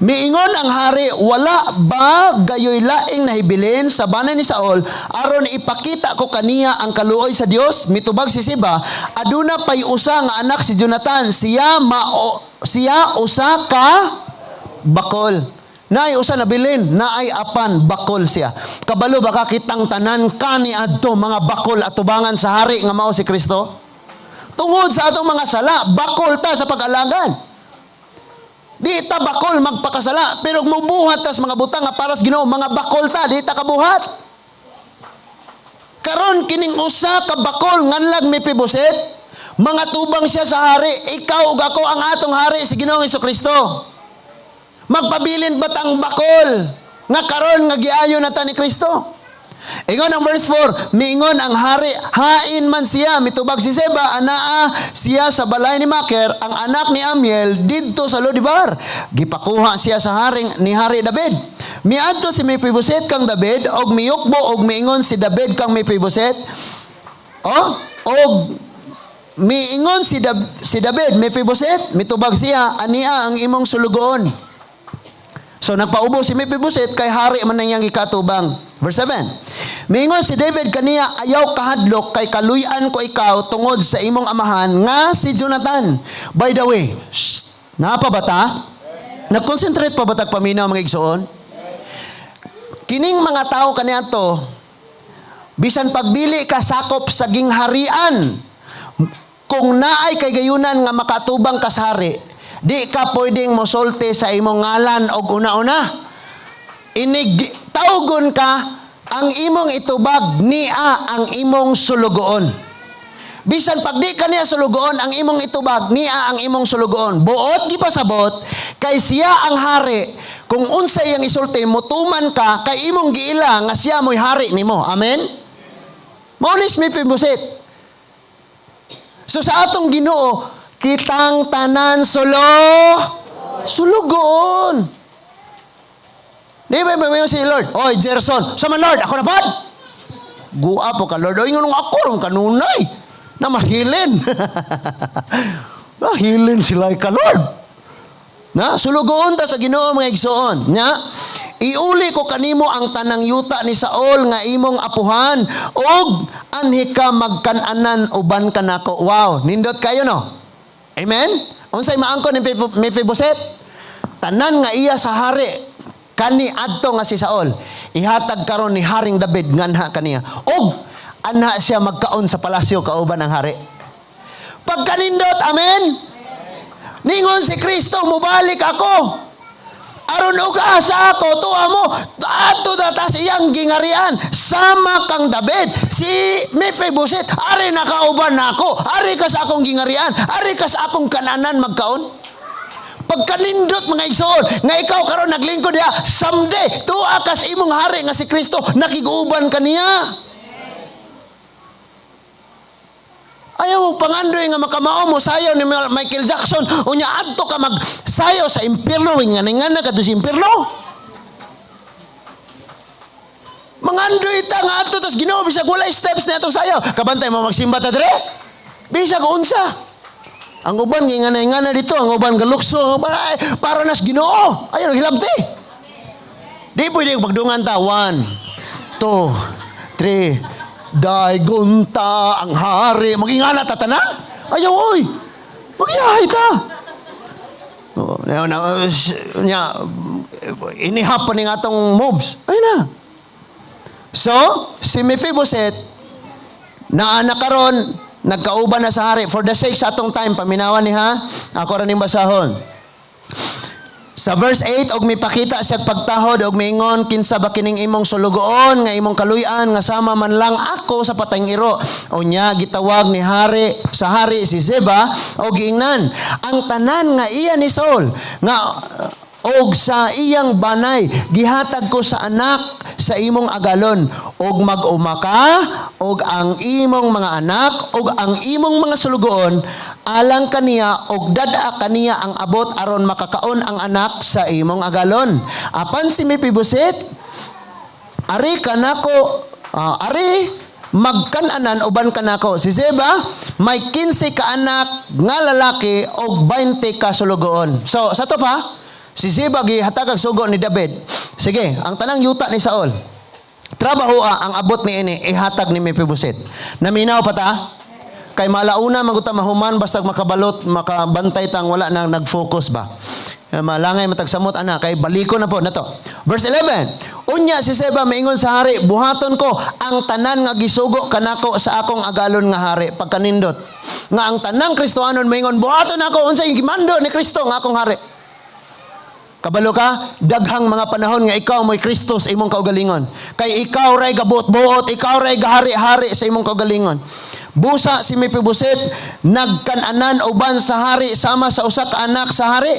Miingon ang hari, "Wala ba gayoy laing nahibilin sa banay ni Saul aron ipakita ko kaniya ang kaluoy sa Dios?" Mitubag si Ziba, "Aduna pay usa nga anak si Jonathan, siya usa ka bakol." Naay usa nabilin, naay apan, bakol siya. Kabalo ba ka kitang tanan kaniadto mga bakol atubangan sa hari nga mao si Kristo? Tungod sa atong mga sala, bakol ta sa pag-alagad. Di ta bakol magpakasala, pero mubuhat tas mga butang nga para sa Ginoo, mga bakol ta, di ta kabuhat. Karon kining usa ka bakol nganlag Mephibosheth, mga tubang siya sa hari, ikaw ug ako, ang atong hari si Ginoong Kristo. Magpabilin ba't ang bakol nga karon nga giayo na ta ni Kristo? Ingon ang verse 4, miingon ang hari, "Hain man siya?" Mitubag si Ziba, "Anaa siya sa balay ni Maker, ang anak ni Amiel, didto sa Lodibar." Gipakuha siya sa haring ni Hari David. Miadto si Mephibosheth kang David og miyukbo og miingon si David kang Mephibosheth. Oh, og miingon si David, "Mephibosheth." Mitubag siya, "Ania ang imong sulugoon." So nagpaubo si Mephibosheth kay hari man nang iyang ikatubang. Verse 7. Miingon si David kaniya, "Ayaw kahadlok kay kaluy-an ko ikaw tungod sa imong amahan nga si Jonathan." By the way, shh, naa pa ba ta? Nag-concentrate pa ba tag paminaw, mga igsoon? Kining mga tao kaniadto, bisan pagdili ka sakop sa gingharian, kung naay kay gayunan nga makatubang ka sa hari, di ka pwedeng mosulti sa imong ngalan og una-una. Inig tawgon ka, ang imong itubag, "Nia ang imong sulugoon." Bisan pag di ka niya sulugoon, ang imong itubag, "Nia ang imong sulugoon." Buot gipasabot kay siya ang hari. Kung unsa iyang isulti, mutuman ka kay imong giila nga siya mo'y hari nimo. Amen? Mao ni si Mephibosheth. So sa atong Ginoo, kitang tanan sulugoon. Di ba may si Lord? "Oy, Gerson, sama Lord, ako na pod. Guwa po ka, Lord. Oy, ngunong ako, ron kanunay. Na mahilin. Mahilin sila ka, Lord. Na, sulugoon ta sa Ginoo, mga igsoon. Nya, iuli ko kanimo ang tanang yuta ni Saul nga imong apuhan og anhi ka magkananan uban kanako. Wow, nindot kayo, no? Amen? Unsay maangkon ni Mephibosheth? Tanan nga iya sa hari kani adto nga si Saul, ihatag karon ni Haring David nganha kaniya. Og anha siya magkaon sa palasyo kauban ang hari. Pagkanindot, amen? Ningon si Kristo, "Mubalik ako. Aron og asa ako, tuwa mo, adto na ta sa iyang gingarian." Sama kang David, si Mephibosheth, ari nakauban nako, ari ka sa akong gingarian, ari ka sa akong kananan magkaon. Pagkanindot, mga igsoon, nga ikaw karon naglingkod diha, someday, tuwa ka sa imong hari nga si Kristo, nakiguban ka niya. Ayaw mo pangandoy nga makamao mo sayaw ni Michael Jackson, unya adto ka magsayaw sa impierno, nga nga na kadto sa impierno. Mangandoy ta nga adto tas Ginoo bisag walay steps na atong sayaw. Kabantay mo magsimba ta dire? Bisag unsa. Ang uban ngingana-ngana dito, ang uban galukso, ang uban ay, para nas Ginoo. Ayaw hilabti. Di pwede magdungan ta. One, two, three, daygon ta ang hari. Magingana ta tanan? Ayaw, oy. Magyahay ta. Oh, na, na, nya, inihap pa ni nga atong moves. Ay na. So, si Mephibosheth, naa na karon, nagkauban na sa hari. For the sake sa atong time, paminawan ni ha, ako ra ning basahon. Sa verse 8, og mipakita siya pagtahod og miingon, "Kinsa ba kining imong sulugoon nga imong kaluy-an nga sama man lang ako sa patayng iro?" Unya gitawag ni hari sa hari si Ziba og giingnan, "Ang tanan nga iya ni Saul nga og sa iyang banay gihatag ko sa anak sa imong agalon, og mag-uma ka og ang imong mga anak og ang imong mga sulugoon alang kaniya, og dad-a kaniya ang abot aron makakaon ang anak sa imong agalon. Apan si Mephibosheth ari kanako, ari magkananan uban kanako." Si Ziba may 15 ka anak nga lalaki og 20 ka sulugoon. So sa to pa, si Ziba gihatag sugo ni David. Sige, ang tanang yuta ni Saul. Trabaho ang abot ni ini ihatag ni Mephibosheth. Naminaw pa ta? Kay malauna maguta mahuman basta makabalot, makabantay tang wala nang nag-focus ba. Malangay matagsamot ana kay baliko na po nato. Verse 11. Unya si Seba maingon sa hari, "Buhaton ko ang tanan nga gisugo kanako sa akong agalon nga hari." Pagkanindot nga ang tanang Kristohanon maingon, "Buhaton ako unsay gimando ni Kristo nga akong hari." Kabalo ka, daghang mga panahon nga ikaw mo'y Kristo sa imong kaugalingon. Kay ikaw ray gabuot-buot, ikaw ray gahari-hari sa imong kaugalingon. Busa si Mephibosheth nagkananan uban sa hari sama sa usa ka anak sa hari.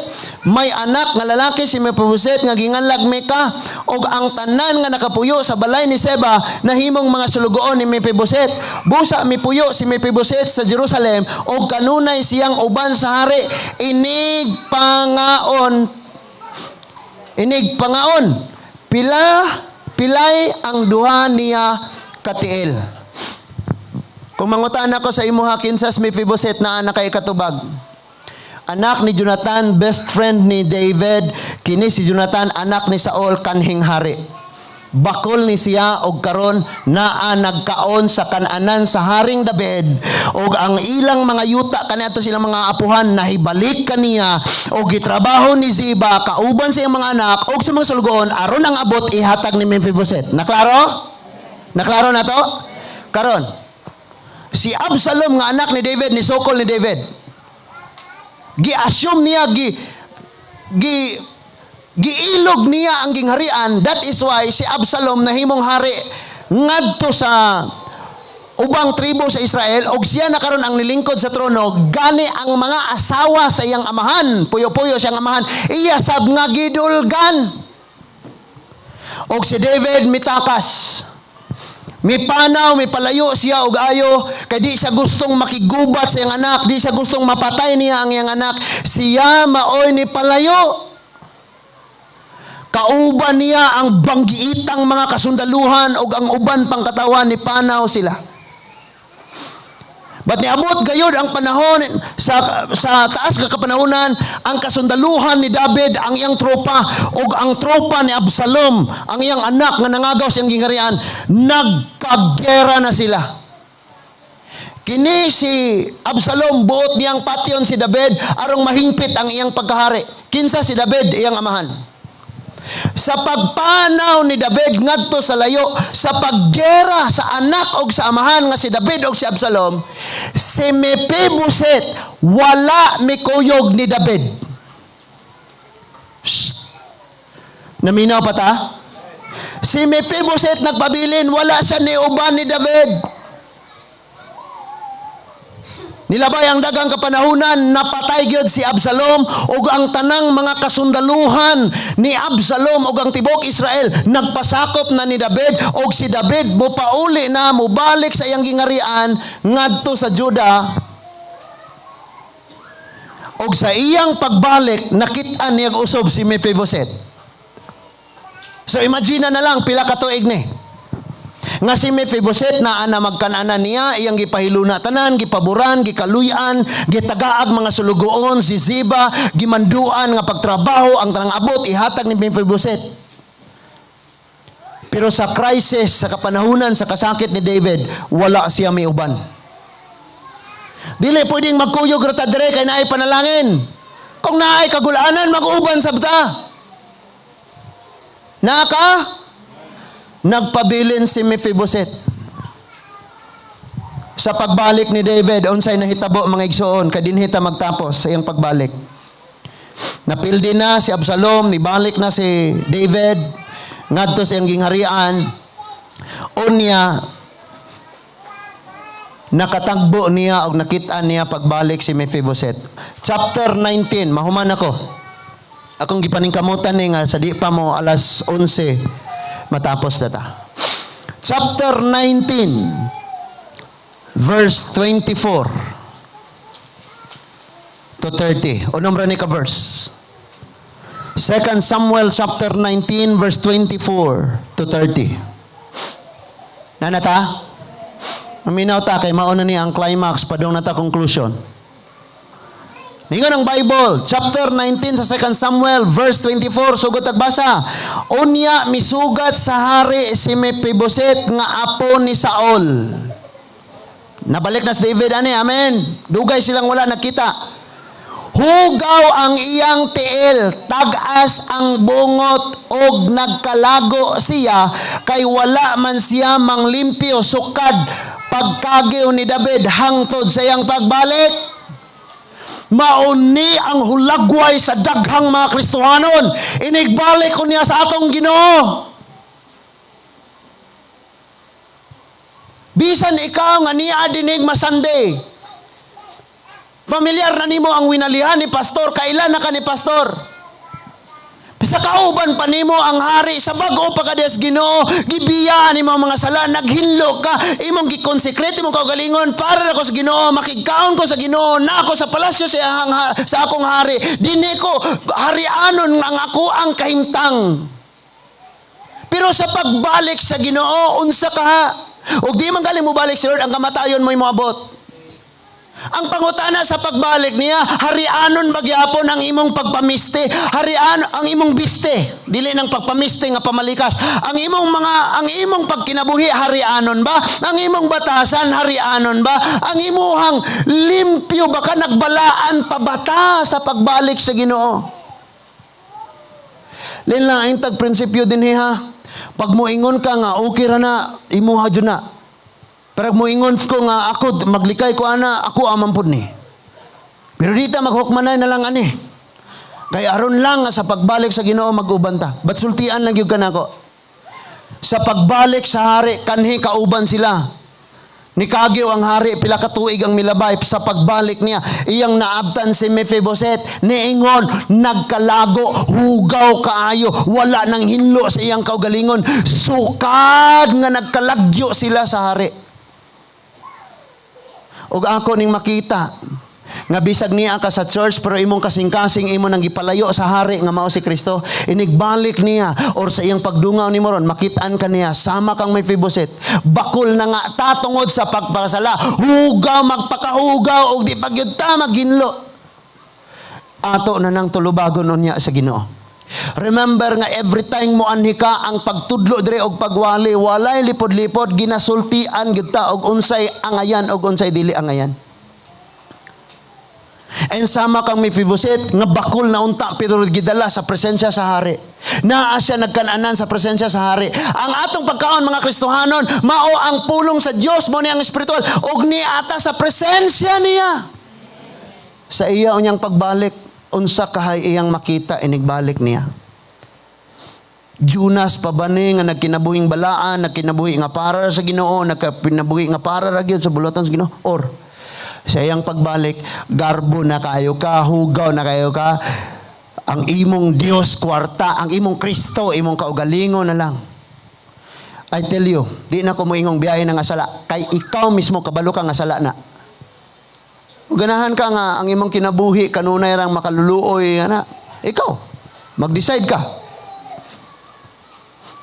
May anak nga lalaki si Mephibosheth nga ginganlag Mika, og ang tanan nga nakapuyo sa balay ni Seba nahimong mga sulugoon ni Mephibosheth. Busa mipuyo si Mephibosheth sa Jerusalem og kanunay siyang uban sa hari inig pangaon. Inig pangaon, pilay ang duha niya katiil. Kung mangutan ako sa imuha, kinsas Mephibosheth na anak kay katubag? Anak ni Jonathan, best friend ni David. Kini si Jonathan, anak ni Saul, kanhing hari. Bakol ni siya og karon naa nagkaon sa kananan sa Haring David, og ang ilang mga yuta kaniadto silang mga apuhan nahibalik kaniya og gitrabaho ni Ziba kauban sa iyang mga anak og sa mga sulugoon aron ang abot ihatag ni Mephibosheth. Naklaro? Naklaro na to? Karon, si Absalom nga anak ni David, ni sokol ni David. Gi-assume niya, gi gi giilog niya ang gingharian. That is why si Absalom nahimong hari ngadto sa ubang tribo sa Israel og siya na karon ang nilingkod sa trono. Gani ang mga asawa sa iyang amahan, puyo-puyo siyang amahan, iya sab nga gidulgan. Og si David mitakas. Mipanaw, mipalayo siya og ayo kay di siya gustong makigubat sa iyang anak, di siya gustong mapatay niya ang iyang anak. Siya maoy ni palayo. Kauban niya ang banggiitang mga kasundaluhan og ang uban pang katawan, ni panaw sila. But niabot gayud ang panahon sa taas nga kapanahonan, ang kasundaluhan ni David, ang iyang tropa ug ang tropa ni Absalom, ang iyang anak nga nangagaw sa iyang gingharian, nagkagera na sila. Kini si Absalom, buot niyang patyon si David arong mahingpit ang iyang pagkahari. Kinsa si David? Iyang amahan. Sa pagpanaw ni David ngadto sa layo sa paggera sa anak og sa amahan nga si David og si Absalom, si Mephibosheth wala mikuyog ni David. Shh. Naminaw pa ta? Si Mephibosheth nagpabilin, wala siya niuban ni David. Nilabay ang dagang kapanahunan, napatay gyud si Absalom ug ang tanang mga kasundaluhan ni Absalom ug ang tibok Israel nagpasakop na ni David, ug si David mopauli na, mobalik sa iyang gingarian ngadto sa Juda. Og sa iyang pagbalik, nakit-an niya usob si Mephibosheth. So imagine na lang pila ka tuig ni nga si Mephibosheth naa na magkananan niya, iyang gipahiluna tanan, gipaboran, gikaluyan, gitagaag mga sulugoon, si Ziba, gimanduan nga pagtrabaho, ang tanang abot ihatag ni Mephibosheth. Pero sa crisis, sa kapanahunan, sa kasakit ni David, wala siya miuban. Dili pwedeng magkuyog ra ta dire kay naay panalangin. Kung naay kagulanan, mag-uban sabta. Naa ka? Nagpabilin si Mephibosheth. Sa pagbalik ni David, unsay nahitabo, mga igsoon, kay dinhi ta magtapos sa iyang pagbalik? Napildi na si Absalom, nibalik na si David ngadto sa iyang gingharian. Unya nakatagbo niya og nakit-an niya pagbalik si Mephibosheth. Chapter 19, mahuman ako. Akong gipaningkamutan ni nga sa di pa mo alas 11 matapos na ta. Chapter 19 verse 24 to 30. Unom ra ni ka verse. 2 Samuel chapter 19 verse 24 to 30. Naa na ta? Maminaw ta kay mao na ni ang climax, padung na ta conclusion. Ningon ang Bible, chapter 19 sa 2 Samuel, verse 24, sugod tagbasa. "Unya misugat sa hari si Mephibosheth nga apo ni Saul." Nabalik na si David ani, amen. Dugay silang wala nagkita. "Hugaw ang iyang tiil, tag-as ang bungot og nagkalago siya kay wala man siya manglimpyo sukad pagkagiw ni David hangtod sa iyang pagbalik." Mauni ang hulagway sa daghang mga Kristohanon. Inigbalik ko niya sa atong Ginoo. Bisan ikaw nga niya dinig masande. Familiar na nimo ang winalihan ni pastor, kailan na ka ni pastor? Sa kauban pa nimo ang hari sa bag-o pa ka des Ginoo, gibiyaan nimo ang mga sala, naghinlo ka, imong gikonsecrate imong kaugalingon para nako sa Ginoo, makigkaon ko sa Ginoo, na ako sa palasyo sa akong hari, dinhi ko harianon ang ako ang kahimtang. Pero sa pagbalik sa Ginoo, unsa ka ha? Ug di man gali mobalik si Lord, ang kamatayon mo'y moabot. Ang pangutana sa pagbalik niya, harianon bagyapon ang imong pagpamiste, harian ang imong biste, dili nang pagpamiste nga pamalikas. Ang imong pagkinabuhi, harianon ba? Ang imong batasan, harianon ba? Ang imuhang limpyo ba ka, nagbalaan pa bata sa pagbalik sa Ginoo? Lin lang ang tag prinsipyo din ha. Pag moingon ka nga okay ra na, imuha jud na. Pero moingon ko nga ako maglikay ko ana, ako amang pud ni. Pero dita maghukmanay na lang ani. Kay aron lang nga sa pagbalik sa Ginoo mag-uban ta. But sultian lang gyud ka nako. Sa pagbalik sa hari, kanhi kauban sila. Nikagiw ang hari, pila ka tuig ang milabay sa pagbalik niya. Iyang naabtan si Mephibosheth, niingon, nagkalago, hugaw kaayo, wala nang hinlo sa iyang kaugalingon. Sukad nga nagkalagyo sila sa hari. Ug ako ning makita, Nga bisag niya ka sa church pero imong kasing-kasing imo nang gipalayo sa hari nga mao si Kristo, inigbalik niya or sa iyang pagdungaw nimo ron, makit-an ka niya sama kang Mephibosheth. Bakol na nga ta tungod sa pagpakasala, hugaw magpakahugaw og di pa gyud ta maghinlo. Ato na nang tulubagon unya sa Ginoo. Remember nga every time mo anhi ka, ang pagtudlo dire og pagwali walay lipod-lipod, ginasultian gyud ta og unsay angayan og unsay dili angayan. And sama kang Mephibosheth nga bakol na unta pero gidala sa presensya sa hari. Naa siya nagkananan sa presensya sa hari. Ang atong pagkaon, mga Kristohanon, mao ang pulong sa Dios, mao ni ang espiritual og niata sa presensya niya. Sa iya unyang pagbalik, unsa kahay iyang makita inigbalik niya? Jonas pa ba ni nga nagkinabuhing balaan, nagkinabuhi nga para sa Ginoo, nagkinabuhi nga para ra gyud sa buluhaton sa Ginoo, or sa iyang pagbalik, garbo na kayo ka, hugaw na kayo ka, ang imong Dios kwarta, ang imong Kristo imong kaugalingon na lang. I tell you, di na ko moingong biyahe na nga sala, kay ikaw mismo kabalo ka nga sala na. Kung ganahan ka nga ang imong kinabuhi kanunay rang makaluluoy ana, ikaw mag-decide ka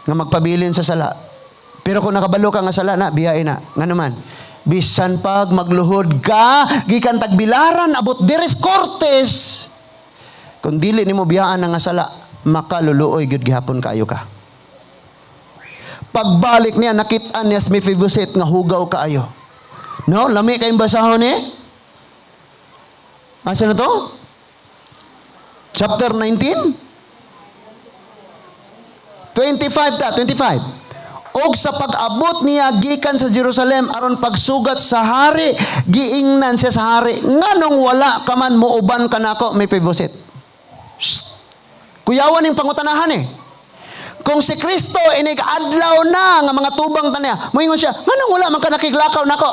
nga magpabilin sa sala. Pero kung nakabalo ka nga sala na, biyahe na. Nga naman, bisan pag magluhod ka, gikan Tagbilaran, abot diri sa Cortes, kung dili nimo biyaan na nga sala, makaluluoy gyud gihapon kaayo ka. Pagbalik niya, nakit-an niya si Mephibosheth nga hugaw kaayo. No, lami kayong basahon eh. Asa na to? Chapter 19? 25 ta, 25. Og sa pag-abot niya gikan sa Jerusalem aron pagsugat sa hari, giingnan siya sa hari, "Nganong wala ka man muuban kanako, Mephibosheth?" Shh. Kuyawan ning pangutanahan eh. Kung si Kristo inig adlaw na nga mga tubang ta niya, moingon siya, "Nganong wala man ka nakiglakaw nako?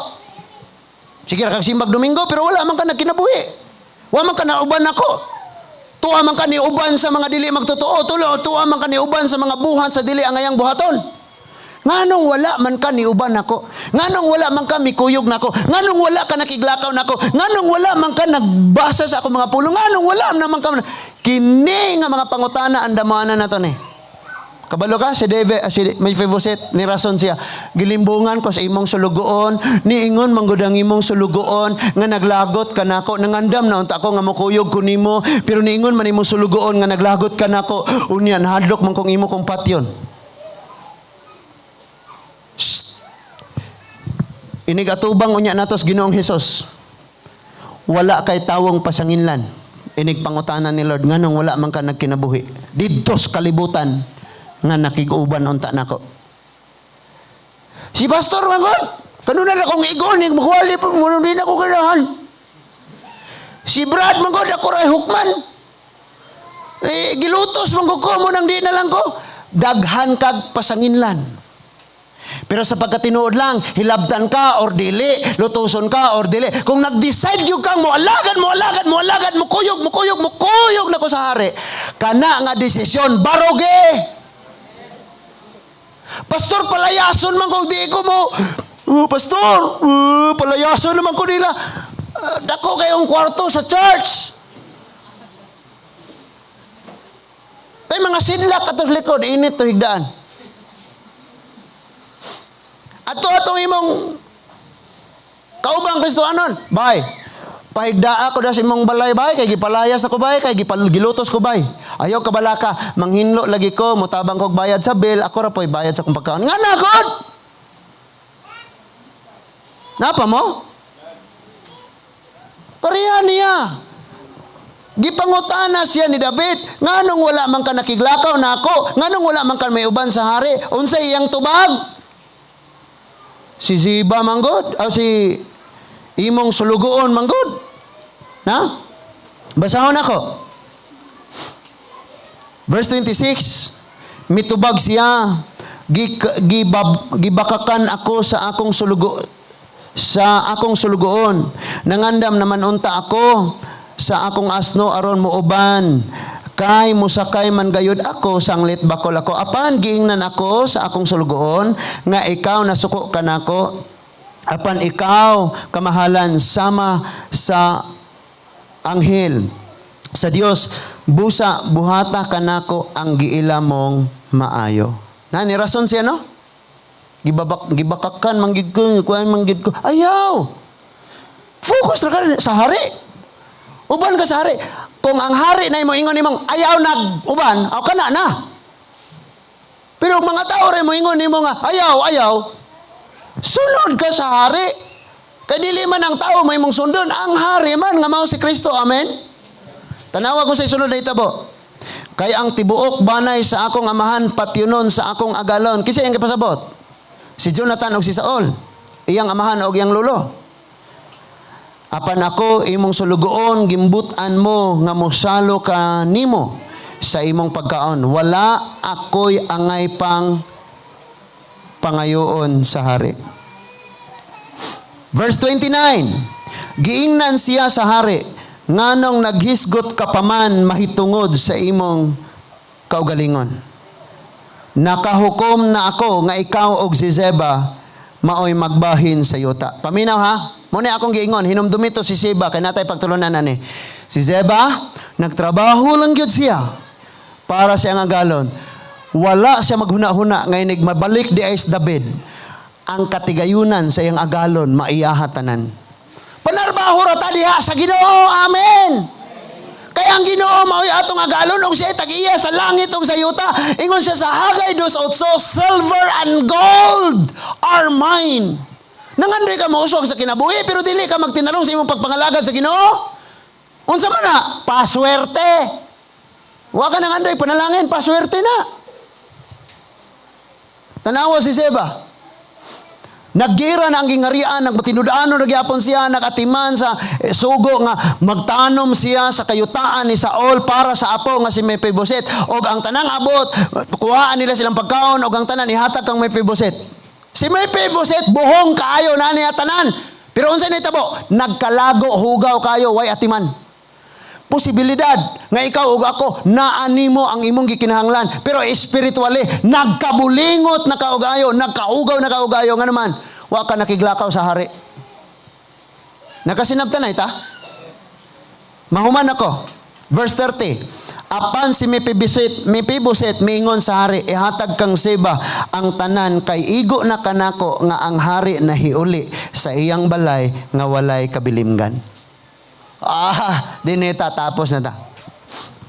Sige ra kag simbag Domingo pero wala man ka nagkinabuhi. Wa man ka nauban nako. Tuwa man ka ni uban sa mga dili magtotoo, tulo, tuwa man ka ni uban sa mga buhat sa dili angayang buhaton. Nganong wala man ka ni uban nako? Nganong wala man ka mikuyog nako? Nganong wala ka nakiglakaw nako? Nganong wala man ka nagbasa sa akong mga pulong? Nganong wala naman ka?" Kini nga mga pangutana ang damanan nato ni. Kabalo ka, si David, si Mephibosheth, ni rason siya, "Gilimbungan ko sa imong sulugoon, niingon manggod ang imong sulugoon, nga naglagot ka nako, nangandam na unta ako nga mukuyog ko nimo, pero niingon man imong sulugoon nga naglagot ka nako, unya nahadlok man kong imo kong patyon." Shh. Inig atubang unya natos Ginoong Hesus. Wala kay tawong pasanginlan. Inig pangutana ni Lord, "Nganong wala man ka nagkinabuhi didto sa kalibutan nga nakig-uban unta nako?" Si pastor man gud, kanunay na akong igon, makuwali po, mo di na ko ganahan. Si Brad man gud, ako ray hukman. Eh, gilutos man gud ko, mo nang di na lang ko. Daghan kag pasanginlan. Pero sa pagkatinuod lang, hilabtan ka or dili, lutuson ka or dili. Kung nag-decide yung kang mo alagad, mo alagad, mo alagad, mo kuyog, mo kuyog, mo kuyog na ko sa hari. Kana nga desisyon, baroge. "Pastor, palayason man kung di ko mo. Oh, pastor, palayason naman ko nila. Dako kayong kwarto sa church. Tay mga sidlak ato sa likod, init to higdaan. Ato atong imong kaubang Kristohanon. Bay, pahigdaa ko na sa imong balay, bay, kay gipalayas ako, bay, kay gilutos ko, bay. Ayaw kabalaka, manghinlo lagi ko, mutabang kog bayad sa bill, ako ra po'y bayad sa akong pagkaon." Nga na, God! Napa mo? Pareha niya. Gipangutana siya ni David, "Nganong wala man ka nakiglakaw nako? Nganong wala man ka may uban sa hari?" Unsay iyang tubag? Si Ziba manggod, o si imong sulugoon manggod. Na? Basahon ako. Verse 26, mitubag siya, "Gibakakan ako sa akong sulugoon. Nangandam naman unta ako sa akong asno aron muuban. Kay musakay man gayud ako sanglit bakol ako. Apan giingnan ako sa akong sulugoon nga ikaw nasuko kanako. Apan ikaw, kamahalan, sama sa anghel sa Dios, "Busa buhata kanako ang giila mong maayo." Na ni rason siya, no? Gibabak gibakakan man gid ko, kuan man gid ko. Ayaw. Focus ra ka sa hari. Uban ka sa hari. Kung ang hari na imo ingon nimong ayaw nag uban, aw kana na. Pero mga tao rin mo ingon nimo nga ayaw, ayaw. Sunod ka sa hari. Kay dili man ang tao may imong sundon, ang hari man nga mao si Kristo. Amen. Tanawa ko sa isunod na itabo. "Kay ang tibuok banay sa akong amahan patyunon sa akong agalon." Kinsa iyang gipasabot? Si Jonathan og si Saul. Iyang amahan og iyang lolo. "Apan ako imong sulugoon, gimbutan mo nga mosalo ka nimo sa imong pagkaon. Wala ako'y angay pang pangayoon sa hari." Verse 29. Giingnan siya sa hari, "Nganong naghisgot ka pa man mahitungod sa imong kaugalingon? Nakahukom na ako nga ikaw og si Zeba maoy magbahin sa yuta." Paminaw ha. Mao na akong giingon, hinumdumi to si Zeba kay natay pagtulunan ani. Si Zeba, nagtrabaho lang gyud siya para sa iyang agalon. Wala siya maghuna-huna nga inig mabalik di ay si David. Ang katigayunan sa iyang agalon maiyaha tanan. Panarbaho ra ta diha sa Ginoo. Amen. Kaya ang Ginoo mao'y atong agalon ug siya tag-iya sa langit ug sa yuta. Ingon siya sa Haggai 2:8, "Silver and gold are mine." Nangandoy ka mauswag sa kinabuhi pero dili ka magtinalong sa imong pagpangalagad sa Ginoo. Unsa man na? Paswerte. Wa ka nangandoy panalangin, paswerte na. Tanawa si Seba. Naggira na ang gingarian, nagmatinud-ano na gyapon siya, nakatiman sa sugo nga magtanom siya sa kayutaan ni Saul para sa apo nga si Mephibosheth. Og ang tanang abot, kuhaan nila silang pagkaon og ang tanan ihatag kang Mephibosheth. Si Mephibosheth buhong kaayo na niya tanan. Pero unsa nahitabo? Nagkalago, hugaw kayo, way atiman. Posibilidad nga ikaw ug ako naanimo ang imong gikinahanglan, pero spiritually nagkabulingot na kaugayo, nagkaugaw na kaugayo, nga naman wa ka nakiglakaw sa hari. Nakasinabtan na ita. Mahuman ako. Verse 30. Apan si Mephibosheth miingon sa hari, "Ihatag kang Seba ang tanan kay igo na kanako nga ang hari nahiuli sa iyang balay nga walay kabilimgan." Ah, dinita tapos na ta.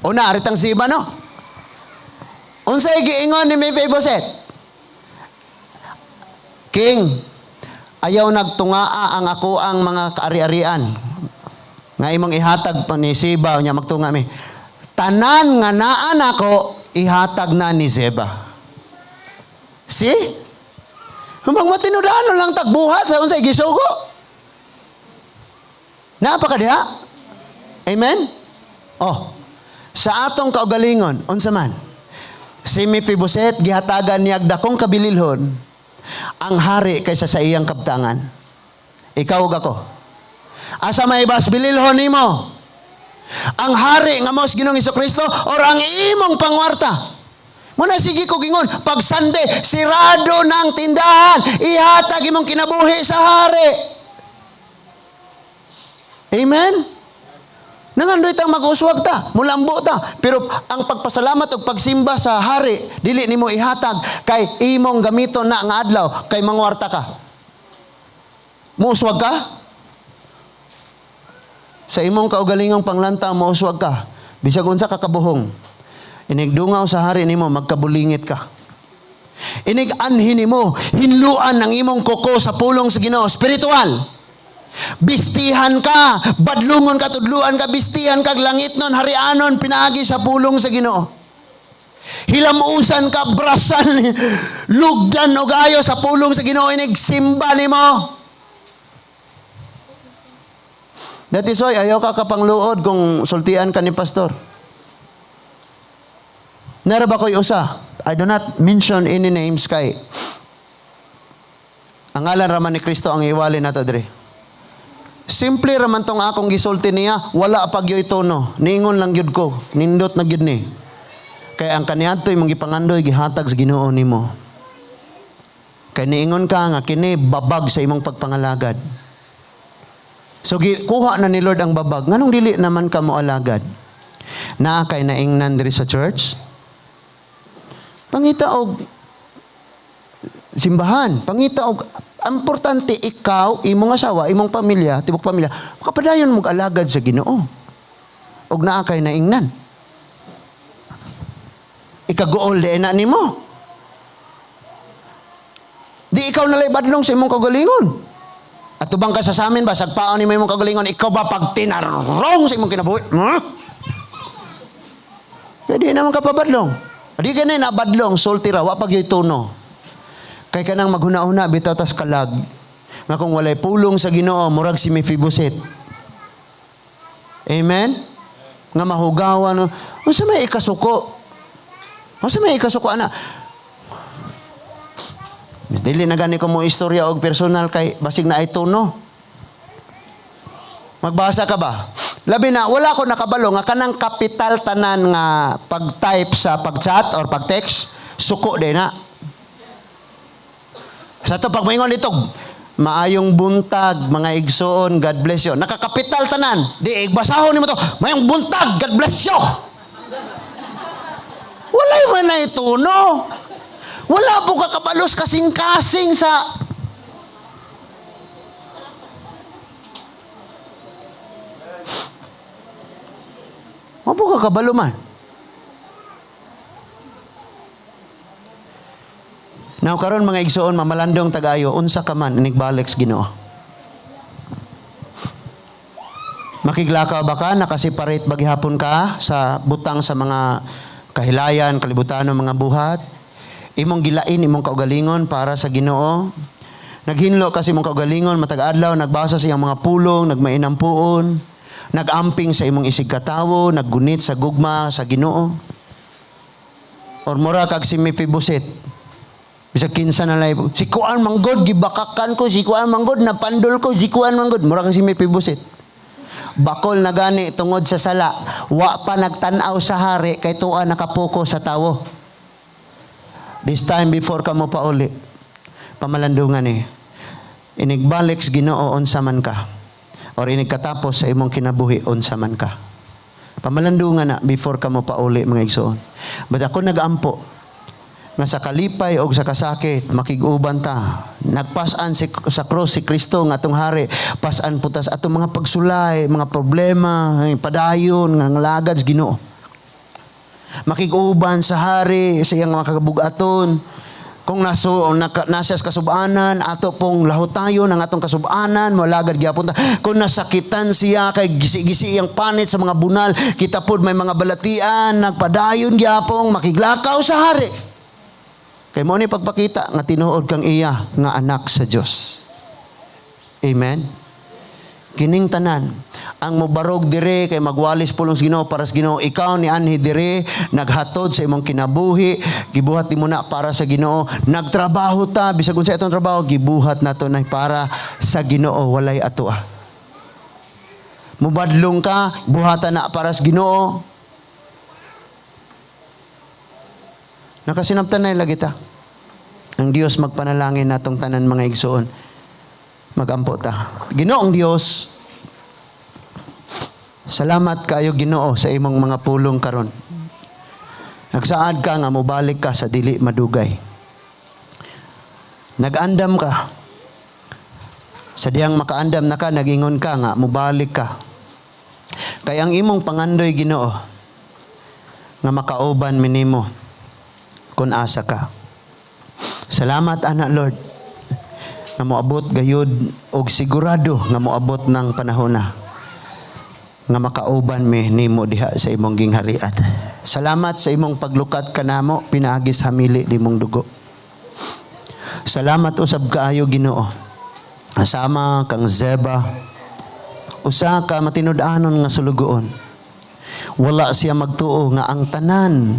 Una, aritang Siba, no? Unsay giingon ni Mephibosheth? "King, ayaw nagtungaa ang ako ang mga kaari-arian nga imong ihatag pa ni Siba nya magtunga mi. Tanan nga naa nako ihatag na ni Zeba." See? Humang matinudanon lang tagbuhat sa unsay gisugo. Naa pa ka diha? Amen? Oh. Sa atong kaugalingon, unsa man? Si Mephibosheth gihatagan niya dakong kabililhon ang hari kaysa sa iyang kabtangan. Ikaw ug ako. Asa may bas bililhon nimo? Ang hari nga mao si Ginoong Kristo or ang imong pangwarta? Muna sige ko gingon, pag Sunday, sirado ng tindahan, ihatag imong kinabuhi sa hari. Amen? Nangandoy tang mag-uswag ta, mulambo ta. Pero ang pagpasalamat ug pagsimba sa hari, dili nimo ihatag kay imong gamiton na nga adlaw kay mangwarta ka. Muuswag ka? Sa imong kaugalingong panglanta, muuswag ka. Bisag unsa ka kabuhong. Inig dungaw sa hari nimo, magkabulingit ka. Inig anhin nimo, hinluan ang imong kuko sa pulong sa Ginoo, spiritual. Bistihan ka, badlungon ka, tudluan ka, bistihan ka, langit nun, harianon, pinaagi sa pulong sa Ginoo. Hilamusan ka, brasan, lugdan og ayo sa pulong sa Ginoo, inig simba nimo. That is why ayaw ka kapangluod kung sultian ka ni pastor. Nara ba ko'y usa? I do not mention any names kay ang ngalan raman ni Kristo ang iwali nato diri. Simple raman tong akong gisulti niya, wala pa gyoy tono. Niingon lang gyud ko, nindot na gyud ni. Kay ang kaniadto imong gipangandoy gihatag sa Ginoo nimo. Kay niingon ka nga kini babag sa imong pagpangalagad. So kuha na ni Lord ang babag. Nganong dili naman ka mo alagad? Naa kay naingnan diri sa church? Pangita og simbahan, pangita og importante ikaw, imong asawa, imong pamilya, tibok pamilya, makapadayon mo alagad sa Ginoo. Og naa kay naingnan. Ikaguol di na nimo. Di ikaw nalay badlong sa imong kaugalingon. Atubang ka sa samin ba, sagpaon nimo imong kaugalingon, ikaw ba pag tinarong sa imong kinabuhi? Huh? Kaya di naman ka pabadlong. Di ka na nabadlong, sulti ra, wa pag tono. Kay kanang maghuna-huna, bitaw tas kalag. Nga kung walay pulong sa Ginoo, murag si Mephibosheth. Amen? Nga mahugawan. Unsa may ikasuko? Unsa may ikasuko ana? Mas dili na gani ko mo istorya og personal kay basig na ay tono. Magbasa ka ba? Labi na, wala ko nakabalo nga kanang kapital tanan nga pag-type sa pag-chat or pag-text, suko din na. Sa to pag maingon dito, maayong buntag, mga igsoon, God bless you. Nakakapital tanan. Di, basahon nimo to, maayong buntag, God bless you. Walay man na ituno. Wala po kakabalos kasing-kasing sa. Wa po kakabalo man. Now karon mga igsoon, mamalandong tagayo, unsa ka man inigbalik sa Ginoo. Makiglakaw ba ka, nakasiparate ba gihapon ka sa butang sa mga kahilayan, kalibutan ng mga buhat? Imong gilain imong kaugalingon para sa Ginoo. Naghinlo kasi imong kaugalingon matag adlaw, nagbasa sa iyang mga pulong, nagmainampuon, nagamping sa imong isig katawo, naggunit sa gugma sa Ginoo. Or mura kag si Mephibosheth. Bisag kinsa na lay, si kuan manggod gibakakan ko, si kuan manggod napandol ko, si kuan manggod, mura kag si Mephibosheth. Bakol na gani tungod sa sala, wa pa nagtan-aw sa hari kay tuwa nakapoko sa tawo. This time before ka mo pauli, pamalandungan ni. Inigbalik sa Ginoo unsa man ka, or inigkatapos sa imong kinabuhi unsa man ka. Pamalandungan na before ka mo pauli mga igsoon. But ako nagampo nga sa kalipay og sa kasakit makig-uban ta. Nagpasan si, sa cross si Kristo nga atong hari. Pasan putas atong mga pagsulay, mga problema, ay, padayon nga nglagad sa Ginoo. Makig-uban sa hari sa iyang mga kabugaton. Kung naso naka, nasa sa kasubanan, ato pong lahutayon ang atong kasubanan, molagad gyapon ta. Kung nasakitan siya kay gisi-gisi iyang panit sa mga bunal, kita pod may mga balatian, nagpadayon gyapong makiglakaw sa hari. Kay mo ni pagpakita nga tinuod kang iya nga anak sa Dios. Amen. Kining tanan ang mobarog dire kay magwalis pulong sa Ginoo para sa Ginoo. Ikaw ni anhi dire naghatod sa imong kinabuhi, gibuhat nimo na para sa Ginoo. Nagtrabaho ta bisag unsa itong trabaho gibuhat nato na para sa Ginoo, walay atoa. Mubadlong ka, buhatan na para sa Ginoo. Nakasinabtan na lagi ta. Ang Dios magpanalangin natong tanan mga igsoon. Magampo ta. Ginoong Dios, salamat kayo Ginoo sa imong mga pulong karon. Nagsaad ka nga mobalik ka sa dili madugay. Nag-andam ka. Sa diyang makaandam na ka, nagingon ka nga mobalik ka. Kay ang imong pangandoy Ginoo nga makauban minimo kung asa ka. Salamat ana Lord nga moabot gayud og sigurado nga moabot ng panahon na nga makauban mi nimo diha sa imong gingharian. Salamat sa imong paglukat kanamo pinaagi sa hamili nimong dugo. Salamat usab kaayo Ginoo. Asama kang Zeba, usa ka matinud-anon nga sulugoon. Wala siya magtuo nga ang tanan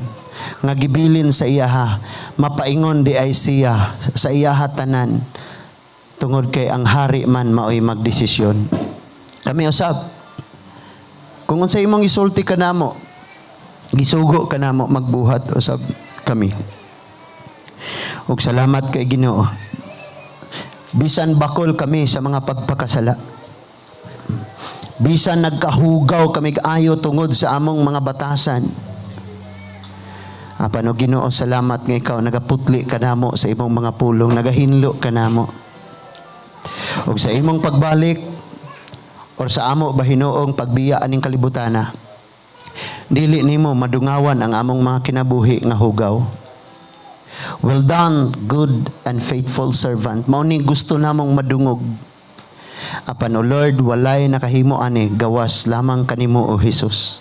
nga gibilin sa iyaha mapaingon di ay siya sa iyaha tanan, tungod kay ang hari man maoy magdesisyon. Kami usab, kung unsa imong isulti kanamo, gisugo kanamo, magbuhat usab kami. Ug salamat kay Ginoo. Bisan bakol kami sa mga pagpakasala, Bisan nagkahugaw kami ayo tungod sa among mga batasan. Apan o Ginoo, salamat nga ikaw nagaputli kanamo sa imong mga pulong, nagahinlo kanamo. Ug sa imong pagbalik or sa amo bahinoong pagbiya aning kalibutana, dili nimo madungawan ang among mga kinabuhi nga hugaw. "Well done, good and faithful servant." Mao ni gusto namong madungog. Apan o Lord, walay nakahimo ani gawas lamang kanimo, o Jesus.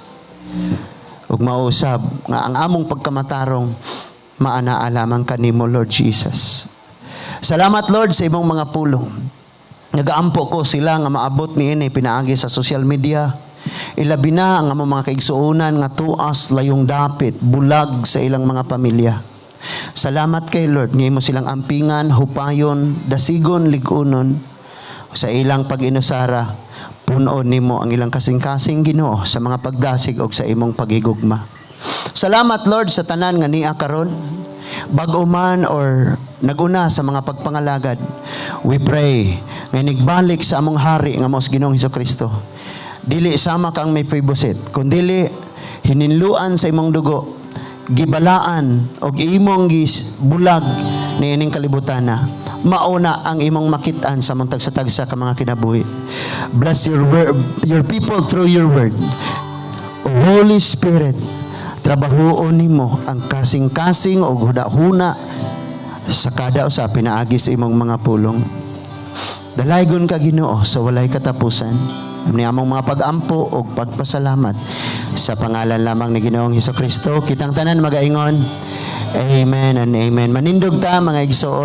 Ug mausab nga ang among pagkamatarong maanaa lamang kanimo, Lord Jesus. Salamat, Lord, sa imong mga pulong. Nagaampo ko sila nga maabot niini pinaagi sa social media. Ilabi na ang among mga kaigsuonan nga tuas, layong dapit, bulag sa ilang mga pamilya. Salamat kay Lord nga imo silang ampingan, hupayon, dasigon, ligunon sa ilang pag-inusara. Puno nimo ang ilang kasing-kasing, Ginoo, sa mga pagdasig og sa imong paghigugma. Salamat, Lord, sa tanan nga nia karon. Bag-o man or naguna sa mga pagpangalagad. We pray nga inigbalik sa among hari nga mao si Ginoong Kristo. Dili sama kang Mephibosheth, kundili hininluan sa imong dugo, gibalaan og imong bulag niining kalibutana. Mauna ang imong makit-an sa among tagsa-tagsa ka mga kinabuhi. Bless your word, your people through your word. O Holy Spirit, trabahuon nimo ang kasing-kasing og huna-huna sa kada usa pinaagi sa imong mga pulong. Dalaygon ka, Ginoo, sa walay katapusan. Ni among mga pag-ampo og pagpasalamat sa pangalan lamang ni Ginoong Hesus Kristo. Kitang tanan magaingon, "Amen and amen." Manindog ta, mga igsoon.